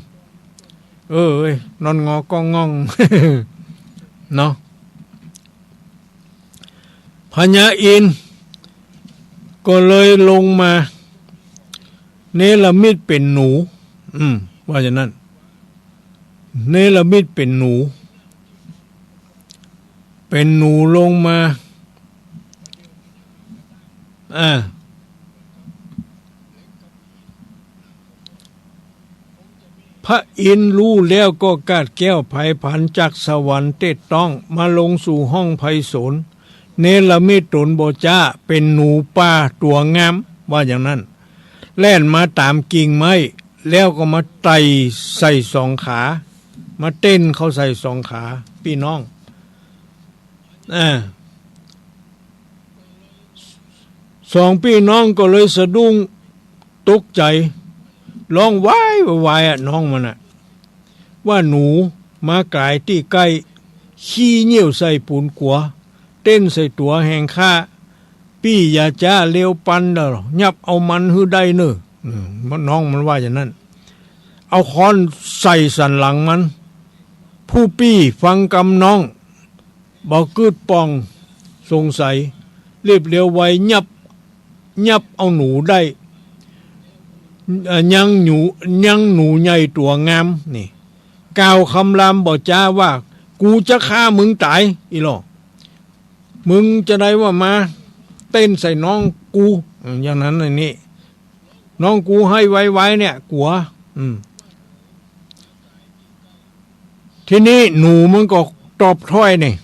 เออเอ้ย นอนงอก้องง่อง เนาะ พญาอินทร์ก็เลยลงมา เนรมิตเป๋นหนู อืม ว่าอย่างนั้น เนรมิตเป๋นหนู เป๋นหนูลงมา อ่า พระอินทร์ฮู้แล้วก็กาดแก้วไพรผันจากสวรรค์เต๊ดต๊อง มาลงสู่ห้องไพศาล เนรมิตต๋นบ่จ๊า เป๋นหนูป่าตั๋วงาม ว่าอย่างนั้น แล่นมาต๋ามกิ่งไม้ แล้วก็มาไต่ใส่สองขา มาเต้นเข้าใส่สองขา ปี้น้อง อ่า สองปี้น้องก็เลยสะดุ้งตกใจ๋ ฮ้องวายวายวายอะ น้องมันอะ ว่าหนูมาก๋ายตี้ใก้ ขี้เยี่ยวใส่ปูนกั๋ว เต้นใส่ตั๋วแหงข้า ปี้อย่าจ๊าเลวปันเน่อ ยับเอามันหื้อได้เน่อ อืม น้องมันว่าอย่างนั้น เอาค้อนใส่สันหลังมัน ผู้ปี้ฟังกำน้อง บ่กึ๊ดป่องสงสัย รีบเร็วไว ยับ ยับเอาหนูได้ เอ่อ ยังหนู ยังหนูใหญ่ตั๋วงามนี่ กล่าวคำรามบ่จ๊าว่า กูจะฆ่ามึงต๋าย อีหล่อ มึงจะได้ว่ามาเต้นใส่น้องกู อืม อย่างนั้นน่ะนี่ น้องกูไห้วายวายเนี่ย กั๋ว อืม ทีนี้หนูมันก็ตอบถ้อยนี่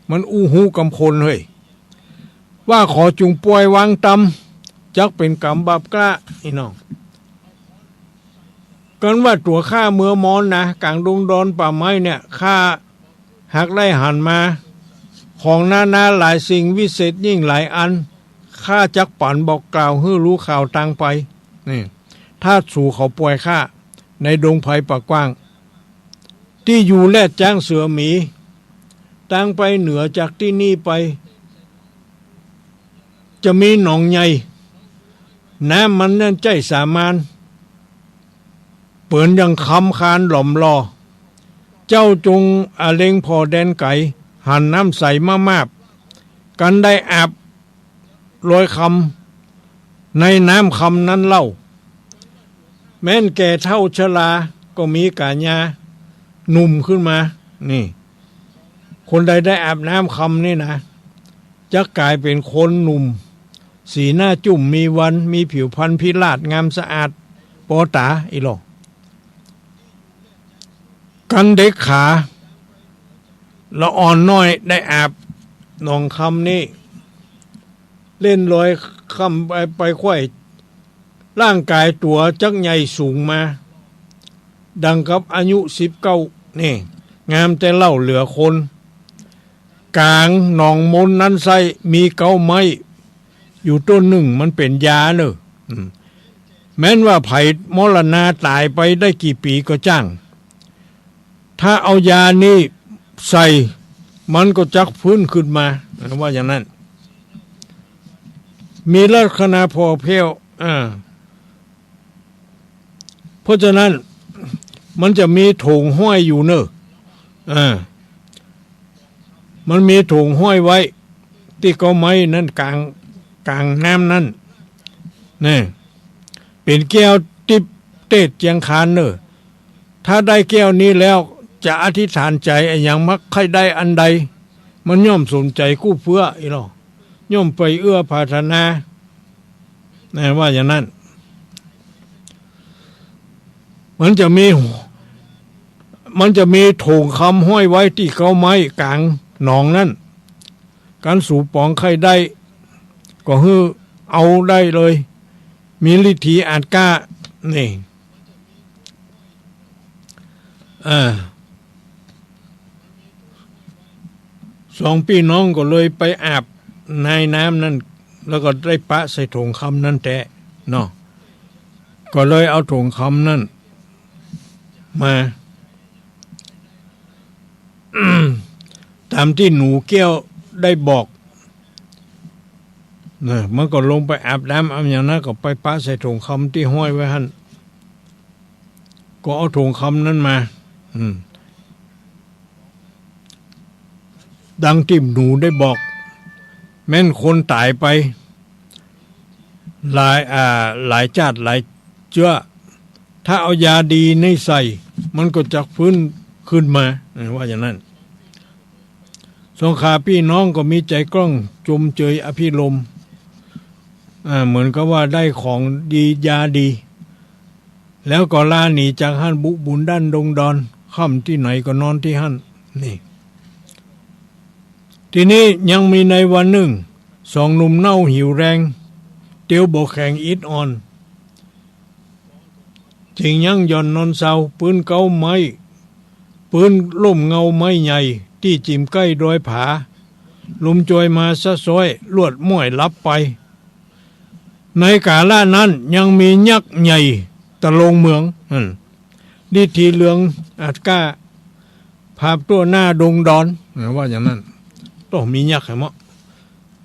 มันอู้ฮู้กำคนเฮ้ย ว่าขอจุ่งป่วยวางตำ จักเป๋นก๋รรมบาปกล้า อี้น้อง กันว่าตั๋วข้าเมือมอนนะ ก๋างดงดอนป่าไม้เนี่ย ข้าหากได้หันมา ของนานาหลายสิ่งวิเศษยิ่งหลายอัน ข้าจักปั๋นบอกกล่าวหื้อฮู้ข่าวตางไป นี่ ถ้าสูเขาป่วยข้า ในดงไพรป่ากว้าง ตี้อยู่แรดจ๊างเสือหมี ตางไปเหนือจากตี้นี่ไป จะมีหนองใหญ่ น้ำมันนั้นใจ้สามาน เป๋นอย่างคำคานหล่อมหล่อ เจ้าจงอเล็งผ่อแดนไก๋ หันน้ำใสมามาบ กันได้อาบ ลอยคำ ในน้ำคำนั้นเล่า แม้นแก่เฒ่าชราก็มีก๋ายาหนุ่มขึ้นมา นี่ คนใดได้อาบน้ำคำนี่นะ จะก๋ายเป๋นคนหนุ่ม สีหน้าจุ่มมีวัน มีผิวพรรณพิราศ งามสะอาด ปอต๋า อี้หล่อ กันเด็กขา ละอ่อนน้อยได้อาบหนองคำนี้ เล่นลอยคำไป ไปไขว่ ร่างก๋ายตั๋วจักใหญ่สูงมา ดังกับอายุสิบเก้า นี่ งามแต่เล่าเหลือคน ก๋างหนองมนนั้นไส้มีเก๊าไม้อยู่ต้นนึ่ง มันเป๋นยาเน่อ อืม แม้นว่าใผมรณาต๋ายไปได้กี่ปี๋ก็จ้าง ถ้าเอายานี้ใส่ มันก็จักฟื้นขึ้นมา ว่าอย่างนั้น มีลักษณะผ่อแผ้ว อ่า เพราะฉะนั้น มันจะมีโถงห้อยอยู่เน่อ อ่า มันมีโถงห้อยไว้ ตี้เก๊าไม้นั้นก๋าง ก๋างน้ำนั้น นี่ เป๋นแก้วติ๊บเตศเจียงคานเน่อ ถ้าได้แก้วนี้แล้ว จะอธิษฐานใจ๋อะหยังมักใค่ได้อันใด มันย่อมสมใจ๋กู้เฟื้อ อี้หล่อ ย่อมไปเอื้อปรารถนา นะ ว่าอย่างนั้น มันจะมี มันจะมีโถงคำห้อยไว้ตี้เก๊าไม้ก๋างหนองนั้น กันสูป๋องใค่ได้ ก็หื้อเอาได้เลย มีฤทธีอาจกล้า นี่ อ่า สองปี้น้องก็เลยไปอาบในน้ำนั้น แล้วก็ได้ปะใส่ถุงคำนั้นแต๊เนาะ ก็เลยเอาถุงคำนั้นมา ต๋ามตี้หนูแก้วได้บอก นะ มันก็ลงไปอาบน้ำอาบหยังนะ ก็ไปปะใส่ถุงคำตี้ห้อยไว้หั้น ก็เอาถุงคำนั้นมา อืม ดังตี้หนูได้บอก แม่นคนต๋ายไป หลาย อ่า หลายจ๊าดหลายเจื้อ ถ้าเอายาดีนี่ใส่ มันก็จะฟื้นคืนมา เออ ว่าอย่างนั้น สองข้าปี้น้องก็มีใจ๋กล้องจมเจยอภิรมย์ อ่า เหมือนกับว่าได้ของดียาดี แล้วก็ลาหนีจากหั้นบุบุนดั้นดงดอน ค่ำตี้ไหนก็นอนตี้หั้น นี่ ทีนี้ยังมีในวันนึ่ง สองหนุ่มเน่าหิวแรง เตียวบ่แข็งอิดอ่อน จึงยั้งหย่อนนอนเซา ปื้นเก๊าไม้ ปื้นร่มเงาไม้ใหญ่ ตี้จิ่มใก้ดอยผา ลมจอยมาซะซ้อย ลวดม้วยหลับไป ในกาละนั้นยังมียักษ์ใหญ่ตะลงเมือง อืม ฤทธีเหลืองอัดก้า ผาบตั้วหน้าดงดอน เออ ว่าอย่างนั้น ต้องมียักษ์แหมเนาะ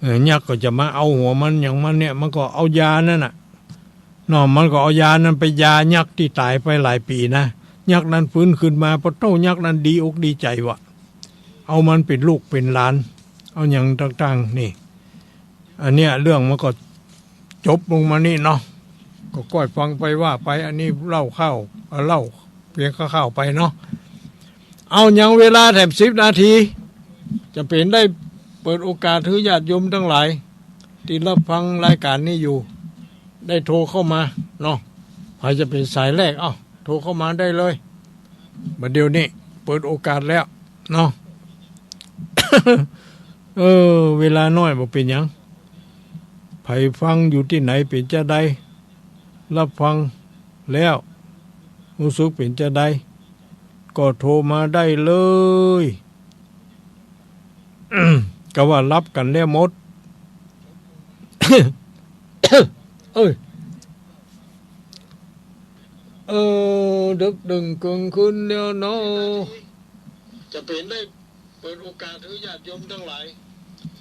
เออ ยักษ์ก็จะมาเอาหัวมันอย่างมันเนี่ย มันก็เอายานั่นน่ะ เนาะ มันก็เอายานั้นไปยายักษ์ตี้ต๋ายไปหลายปี๋นะ ยักษ์นั้นฟื้นคืนมา ปะโต้ ยักษ์นั้นดีอกดีใจ๋ว่ะ เอามันเป๋นลูกเป๋นหลาน เอาหยังต่างๆ นี่ อันเนี้ยเรื่องมันก็จบลงมานี่เนาะ ก็ก้อยฟังไปว่าไป อันนี้เล่าคร่าว เอ่อ เล่าเพียงคร่าวๆ ไปเนาะ เอา ยังเวลาแถมสิบนาที จะเป๋นได้เปิดโอกาสหื้อญาติโยมตังหลาย ตี้ฮับฟังรายก๋านนี้อยู่ ได้โทรเข้ามาเนาะ ใผจะเป๋นสายแรก เอ้า โทรเข้ามาได้เลย บัดเดี๋ยวนี้เปิดโอกาสแล้วเนาะ เออ เวลาน้อยบ่เป๋นหยัง ใผฟังอยู่ตี้ไหนเป๋นจาใด ฮับฟังแล้ว ฮู้สึกเป๋นจาใด ก็โทรมาได้เลย ก็ว่าฮับกั๋นแล้วหมด เอ้ย เออ ดึกดื่นเกินคืนแล้วเนาะ จะเป๋นได้เปิดโอกาสหื้อญาติโยมตังหลาย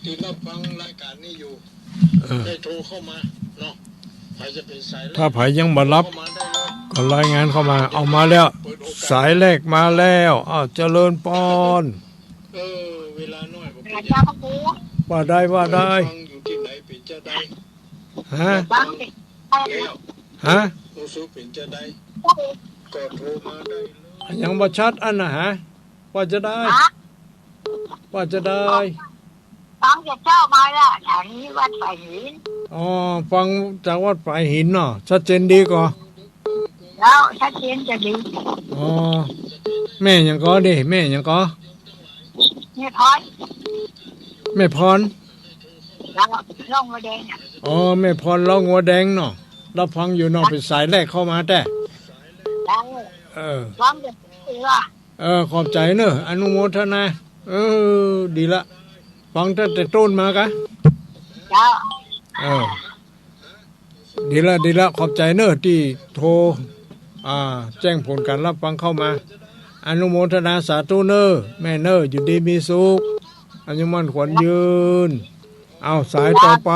ตี้ฮับฟังรายก๋านนี้อยู่ เออ ได้โทรเข้ามาเนาะ ใผจะเป๋นสายแรก ถ้าใผยังบ่ฮับ โทรเข้ามาได้เลย ก็รายงานเข้ามา เอามาแล้ว เปิดโอกาส สายแรกมาแล้ว อ้าว เจริญปอน เออ เวลาน้อยบ่เป๋นหยัง เจ้าพระครู ว่าได้ ว่าได้ ใผฟังอยู่ตี้ไหนเป๋นจาใด ฮะ ฟังดิ แล้ว ฮะ ฮู้สึกเป๋นจาใด ก็โทรมาได้เลย ยังบ่ชัดอันน่ะฮะ ว่าจาใด ฮะ ว่าจาใด ฟังจากเจ้ามาละ แถวนี้วัดฝายหิน อ๋อ ฟังจากวัดฝายหินเนาะ ชัดเจนดีก่อ เจ้า ชัดเจนจะดี อ๋อ แม่หยังก่อนี่ แม่หยังก่อ แม่พร แม่พร เจ้า ร่องหัวแดงอะ อ๋อ แม่พรร่องหัวแดงเนาะ ฮับฟังอยู่เนาะ เป๋นสายแรกเข้ามาแต๊ เจ้า เออ ฟังจากเอือ เออ ขอบใจ๋เน่อ อนุโมทนา เออ ดีละ ฟังตั้งแต่ต้นมากะ เจ้า เออ ดีละ ดีละ ขอบใจ๋เน่อตี้โทร อ่า แจ้งผลก๋านฮับฟังเข้ามา อนุโมทนาสาธุเน่อ แม่เน่อ อยู่ดีมีสุข อายุมั่นขวัญยืน เอา สายต่อไป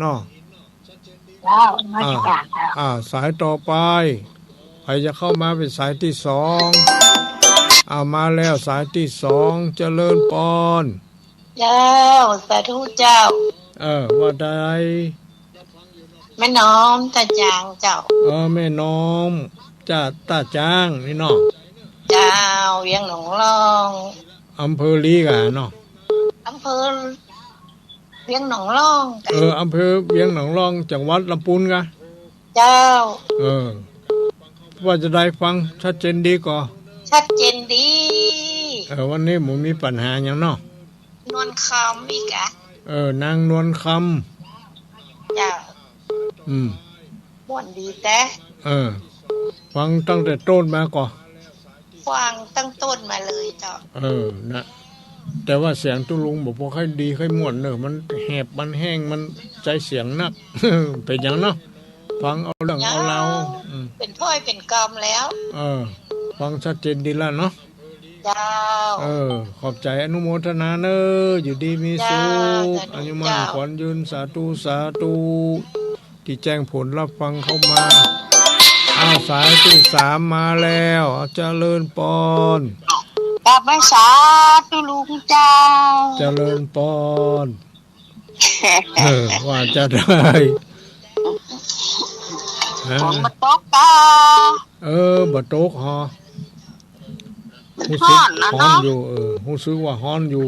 เนาะ เจ้า นมัสก๋านเจ้า อ่า สายต่อไป ใผจะเข้ามาเป๋นสายตี้สอง อ่า มาแล้วสายตี้สอง เจริญปอน เจ้า สาธุเจ้า เออ ว่าใด แม่น้อมต้าจางเจ้า เออ แม่น้อม จ้า ต้าจางนี่เนาะ เจ้า เวียงหนองล่อง อำเภอลีกะเนาะ อำเภอ เวียงหนองล่อง เออ อำเภอเวียงหนองล่อง จังหวัดลำปูนกะ เจ้า เออ ว่าจาใด ฟังชัดเจนดีก่อ ชัดเจนดี เออ วันนี้บ่มีปัญหาหยังเนาะ นวลคำอีกอะ เออ นางนวลคำ เจ้า อืม ม่วนดีแต๊ เออ ฟังตั้งแต่ต้นมาก่อ ฟังตั้งต้นมาเลยเจ้า เออ นะ แต่ว่าเสียงตุ๊ลุงบ่ปอใค่ดีใค่ม่วนเน่อ มันแหบ มันแห้ง มัน ใจ๊เสียงนัก เป๋นหยังเนาะ ฟังเอาเรื่องเอาราว เจ้า อืม เป๋นถ้อยเป๋นกำแล้ว เออ ฟังชัดเจนดีละเนาะ เจ้า เออ ขอบใจ๋ อนุโมทนาเน่อ อยู่ดีมีสุข เจ้า สาธุ อายุมั่น เจ้า ขวัญยืน สาธุ สาธุ ตี้แจ้งผลรับฟังเข้ามา อ้าว สายตี้สามมาแล้ว เจริญปอน กราบไหว้สาธุลุงเจ้า เจริญปอน เออ ว่าจะได้ ฮะ ฝนบ่ตกกา เออ บ่ตกฮอ มัน ฮู้สึก ฮ้อนนะเนาะ ฮ้อนอยู่ เออ ฮู้สึกว่าฮ้อนอยู่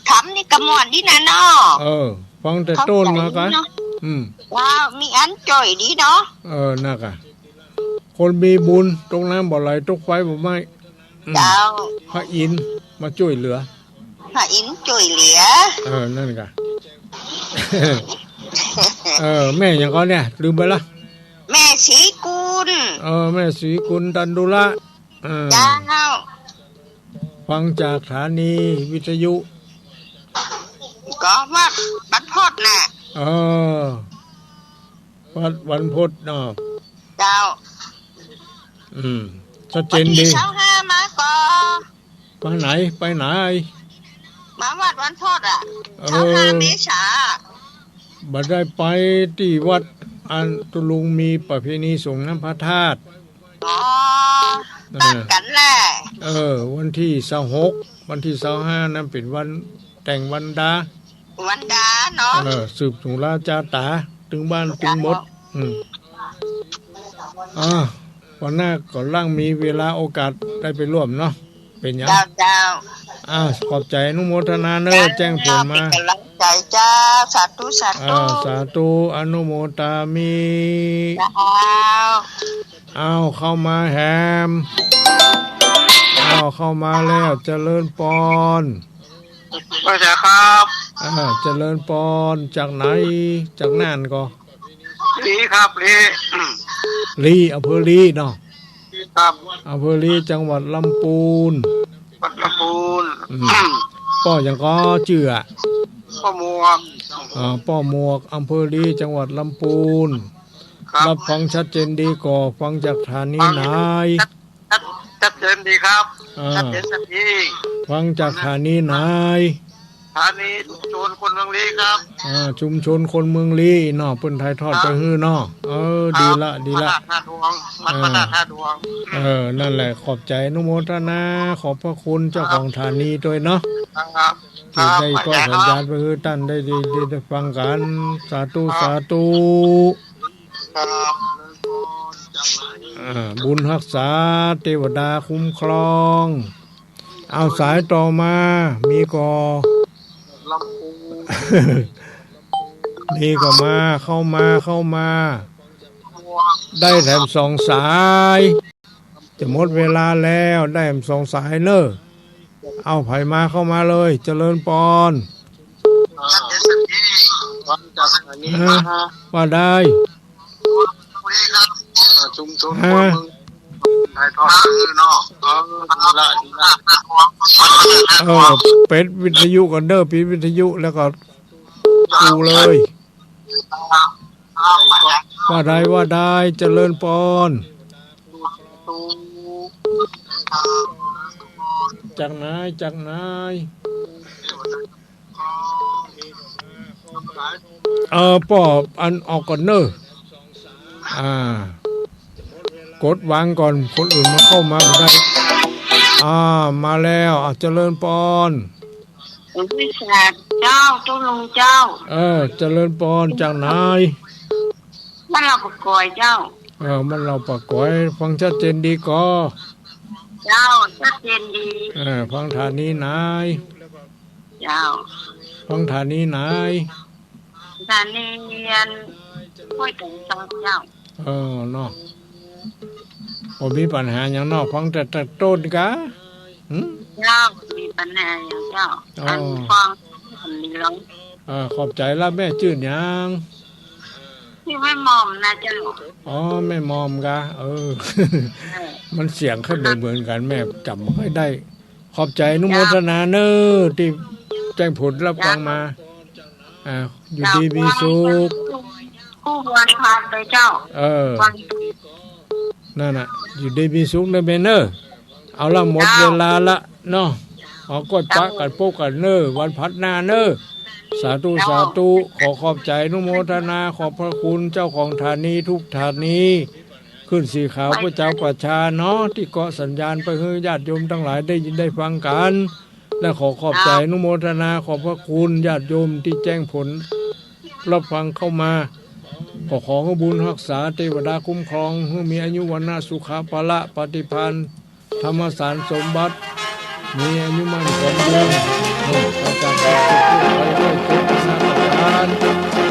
ค่ำนี่ก็ม่วนดีนะเนาะ เออ ฟังแต่ต้นมาก็ ค่ำใสเนาะ อืม ว่ามีอันจ้อยดีเนาะ เออ นั่นกะ คนมีบุญ ตกน้ำบ่ไหล ตกไฟบ่ไหม้ อืม เจ้า พระอินทร์มาจ้วยเหลือ พระอินทร์จ้วยเหลือ เออ นั่นกะ เออ แม่หยังก่อเนี่ย ลืมไปละ แม่ศรีกุล เออ แม่ศรีกุล ตันดุระ เออ เจ้า ฟังจากสถานีวิทยุ ก็วัดบรรพตน่ะ เออ วัดบรรพตเนาะ เจ้า อืม ชัดเจนดี วันตี้ซาวห้ามาก็ มาไหน ไปไหน มาวัดบรรพตอ่ะ เออ ซาวห้าเมษา บ่ได้ไปตี้วัด อันตุ๊ลุงมีประเพณีสรงน้ำพระธาตุ อ๋อ เออ ตั๊กกั๋นแหละ เออ วันตี้ซาวหก วันตี้ซาวห้านั้นเป๋นวันแต่งวันดา วันดาเนาะ เออ สืบสุราจาต๋า ตึงบ้านตึงมด เจ้า อืม อ่า วันหน้าก็ลังมีเวลาโอกาสได้ไปร่วมเนาะ เป๋นหยัง เจ้า เจ้า อ่า ขอบใจ๋ อนุโมทนาเน่อ เจ้า แจ้งผลมา เป๋นก๋ำลังใจ๋เจ้า สาธุ สาธุ อ่า สาธุ อนุโมทามิ เจ้า อ้าว เข้ามาแหม อ้าว เข้ามาแล้ว เจริญปอน ว่าจะครับ อ่า เจริญปอน จากไหน จากน่านก่อ ลีครับ ลี ลี อำเภอลีเนาะ ลีครับ อำเภอลี จังหวัดลำปูน วัดลำปูน อืม ป้อหยังก่อจื้ออะ ป้อหมวก อ่า ป้อหมวก อำเภอลี จังหวัดลำปูน ครับ รับฟังชัดเจนดีก่อ ฟังจากสถานีไหน ชัด ชัด ชัดเจนดีครับ อ่า ชัดเจนสักที ฟังจากสถานีไหน สถานีชุมชนคนเมืองลี้ครับ อ่า ชุมชนคนเมืองลี้เนาะ เปิ้นถ่ายทอดไปหื้อเนาะ เออ ครับ ดีละ ดีละ วัดพระธาตุท่าดวง วัดพระธาตุท่าดวง เออ นั่นแหละ ขอบใจ๋ อนุโมทนา ขอบพระคุณเจ้าของสถานีตวยเนาะ ครับ ตี้ได้ ครับ ก็สัญญาณไปหื้อต้านได้ ได้ ได้ ได้ฟังกั๋น สาธุ ครับ สาธุ ครับ อ่า บุญฮักษา เตวดาคุ้มครอง เอาสายต่อมา มีก่อ ลำพูน มีก่อมา เข้ามา เข้ามา ได้แถมสองสาย จะหมดเวลาแล้ว ได้แถมสองสายเน่อ เอาใผมาเข้ามาเลย เจริญปอน ฮะ ว่าได้ ชุมชน ฮะ คนเมือง ถ่ายทอดคืนเนาะ เออ ดีละ ดีละ เออ ปิดวิทยุก่อนเน่อ ปิดวิทยุแล้วก็ดูเลย ว่าได้ ว่าได้ เจริญปอน จากไหน จากไหน เออ ป้ออันออกก่อนเน่อ อ่า กดวางก่อน คนอื่นมันเข้ามาบ่ได้ อ่า มาแล้ว อ่ะ เจริญปอน วิสาเจ้า ตุ๊ลุงเจ้า เออ เจริญปอน จากไหน บ้านลาวป่าก๋อยเจ้า เออ บ้านลาวป่าก๋อย ฟังชัดเจนดีก่อ เจ้า ชัดเจนดี เออ ฟังสถานีไหน เจ้า ฟังสถานีไหน สถานีอันห้วยแต๋งซอกเจ้า เออ เนาะ บ่มีปัญหาหยังเนาะ ฟังแต่ แต่ต้นกา หึ เจ้า บ่มีปัญหาหยังเจ้า อ๋อ อันฟัง อันนี้ลอง เออ ขอบใจ๋ละ แม่จื้อหยัง จื้อแม่หม่อมนะเจ้า อ๋อ แม่หม่อมกา เออ เออ มันเสียงค่อยบ่เหมือนกั๋น แม่จ๋ำบ่ค่อยได้ ขอบใจ๋ อนุโมทนาเน่อ ตี้แจ้งผลรับฟังมา เจ้า อ่า อยู่ดีมีสุข กู้วันพระไปเจ้า เออ วัน นั่นน่ะ อยู่ดีมีสุขนะเบนเนอร์ เอาละ หมด เจ้า เวลาละเนาะ เอาก้อยปะกั๋น เจ้า ปะกั๋นเนอร์ วันพระหน้าเนอร์ สาธุ เจ้า สาธุ ขอขอบใจ๋อนุโมทนา ขอบพระคุณเจ้าของสถานีทุกสถานี คลื่นสีขาว เจ้า เพื่อชาวประชาเนาะ ตี้เกาะสัญญาณไปหื้อญาติโยมตังหลายได้ยินได้ฟังกั๋น และขอขอบใจ๋ เจ้า อนุโมทนา ขอบพระคุณญาติโยมตี้แจ้งผลรับฟังเข้ามา ก็ขอหื้อบุญฮักษา เตวดาคุ้มครอง หื้อมีอายุ วรรณะ สุขะ พละ ปฏิภาณ ธรรมสารสมบัติ มีอายุมั่นขวัญยืน เออ ปราศจากทุกข์ภัยไข้เจ็บนาฏกาล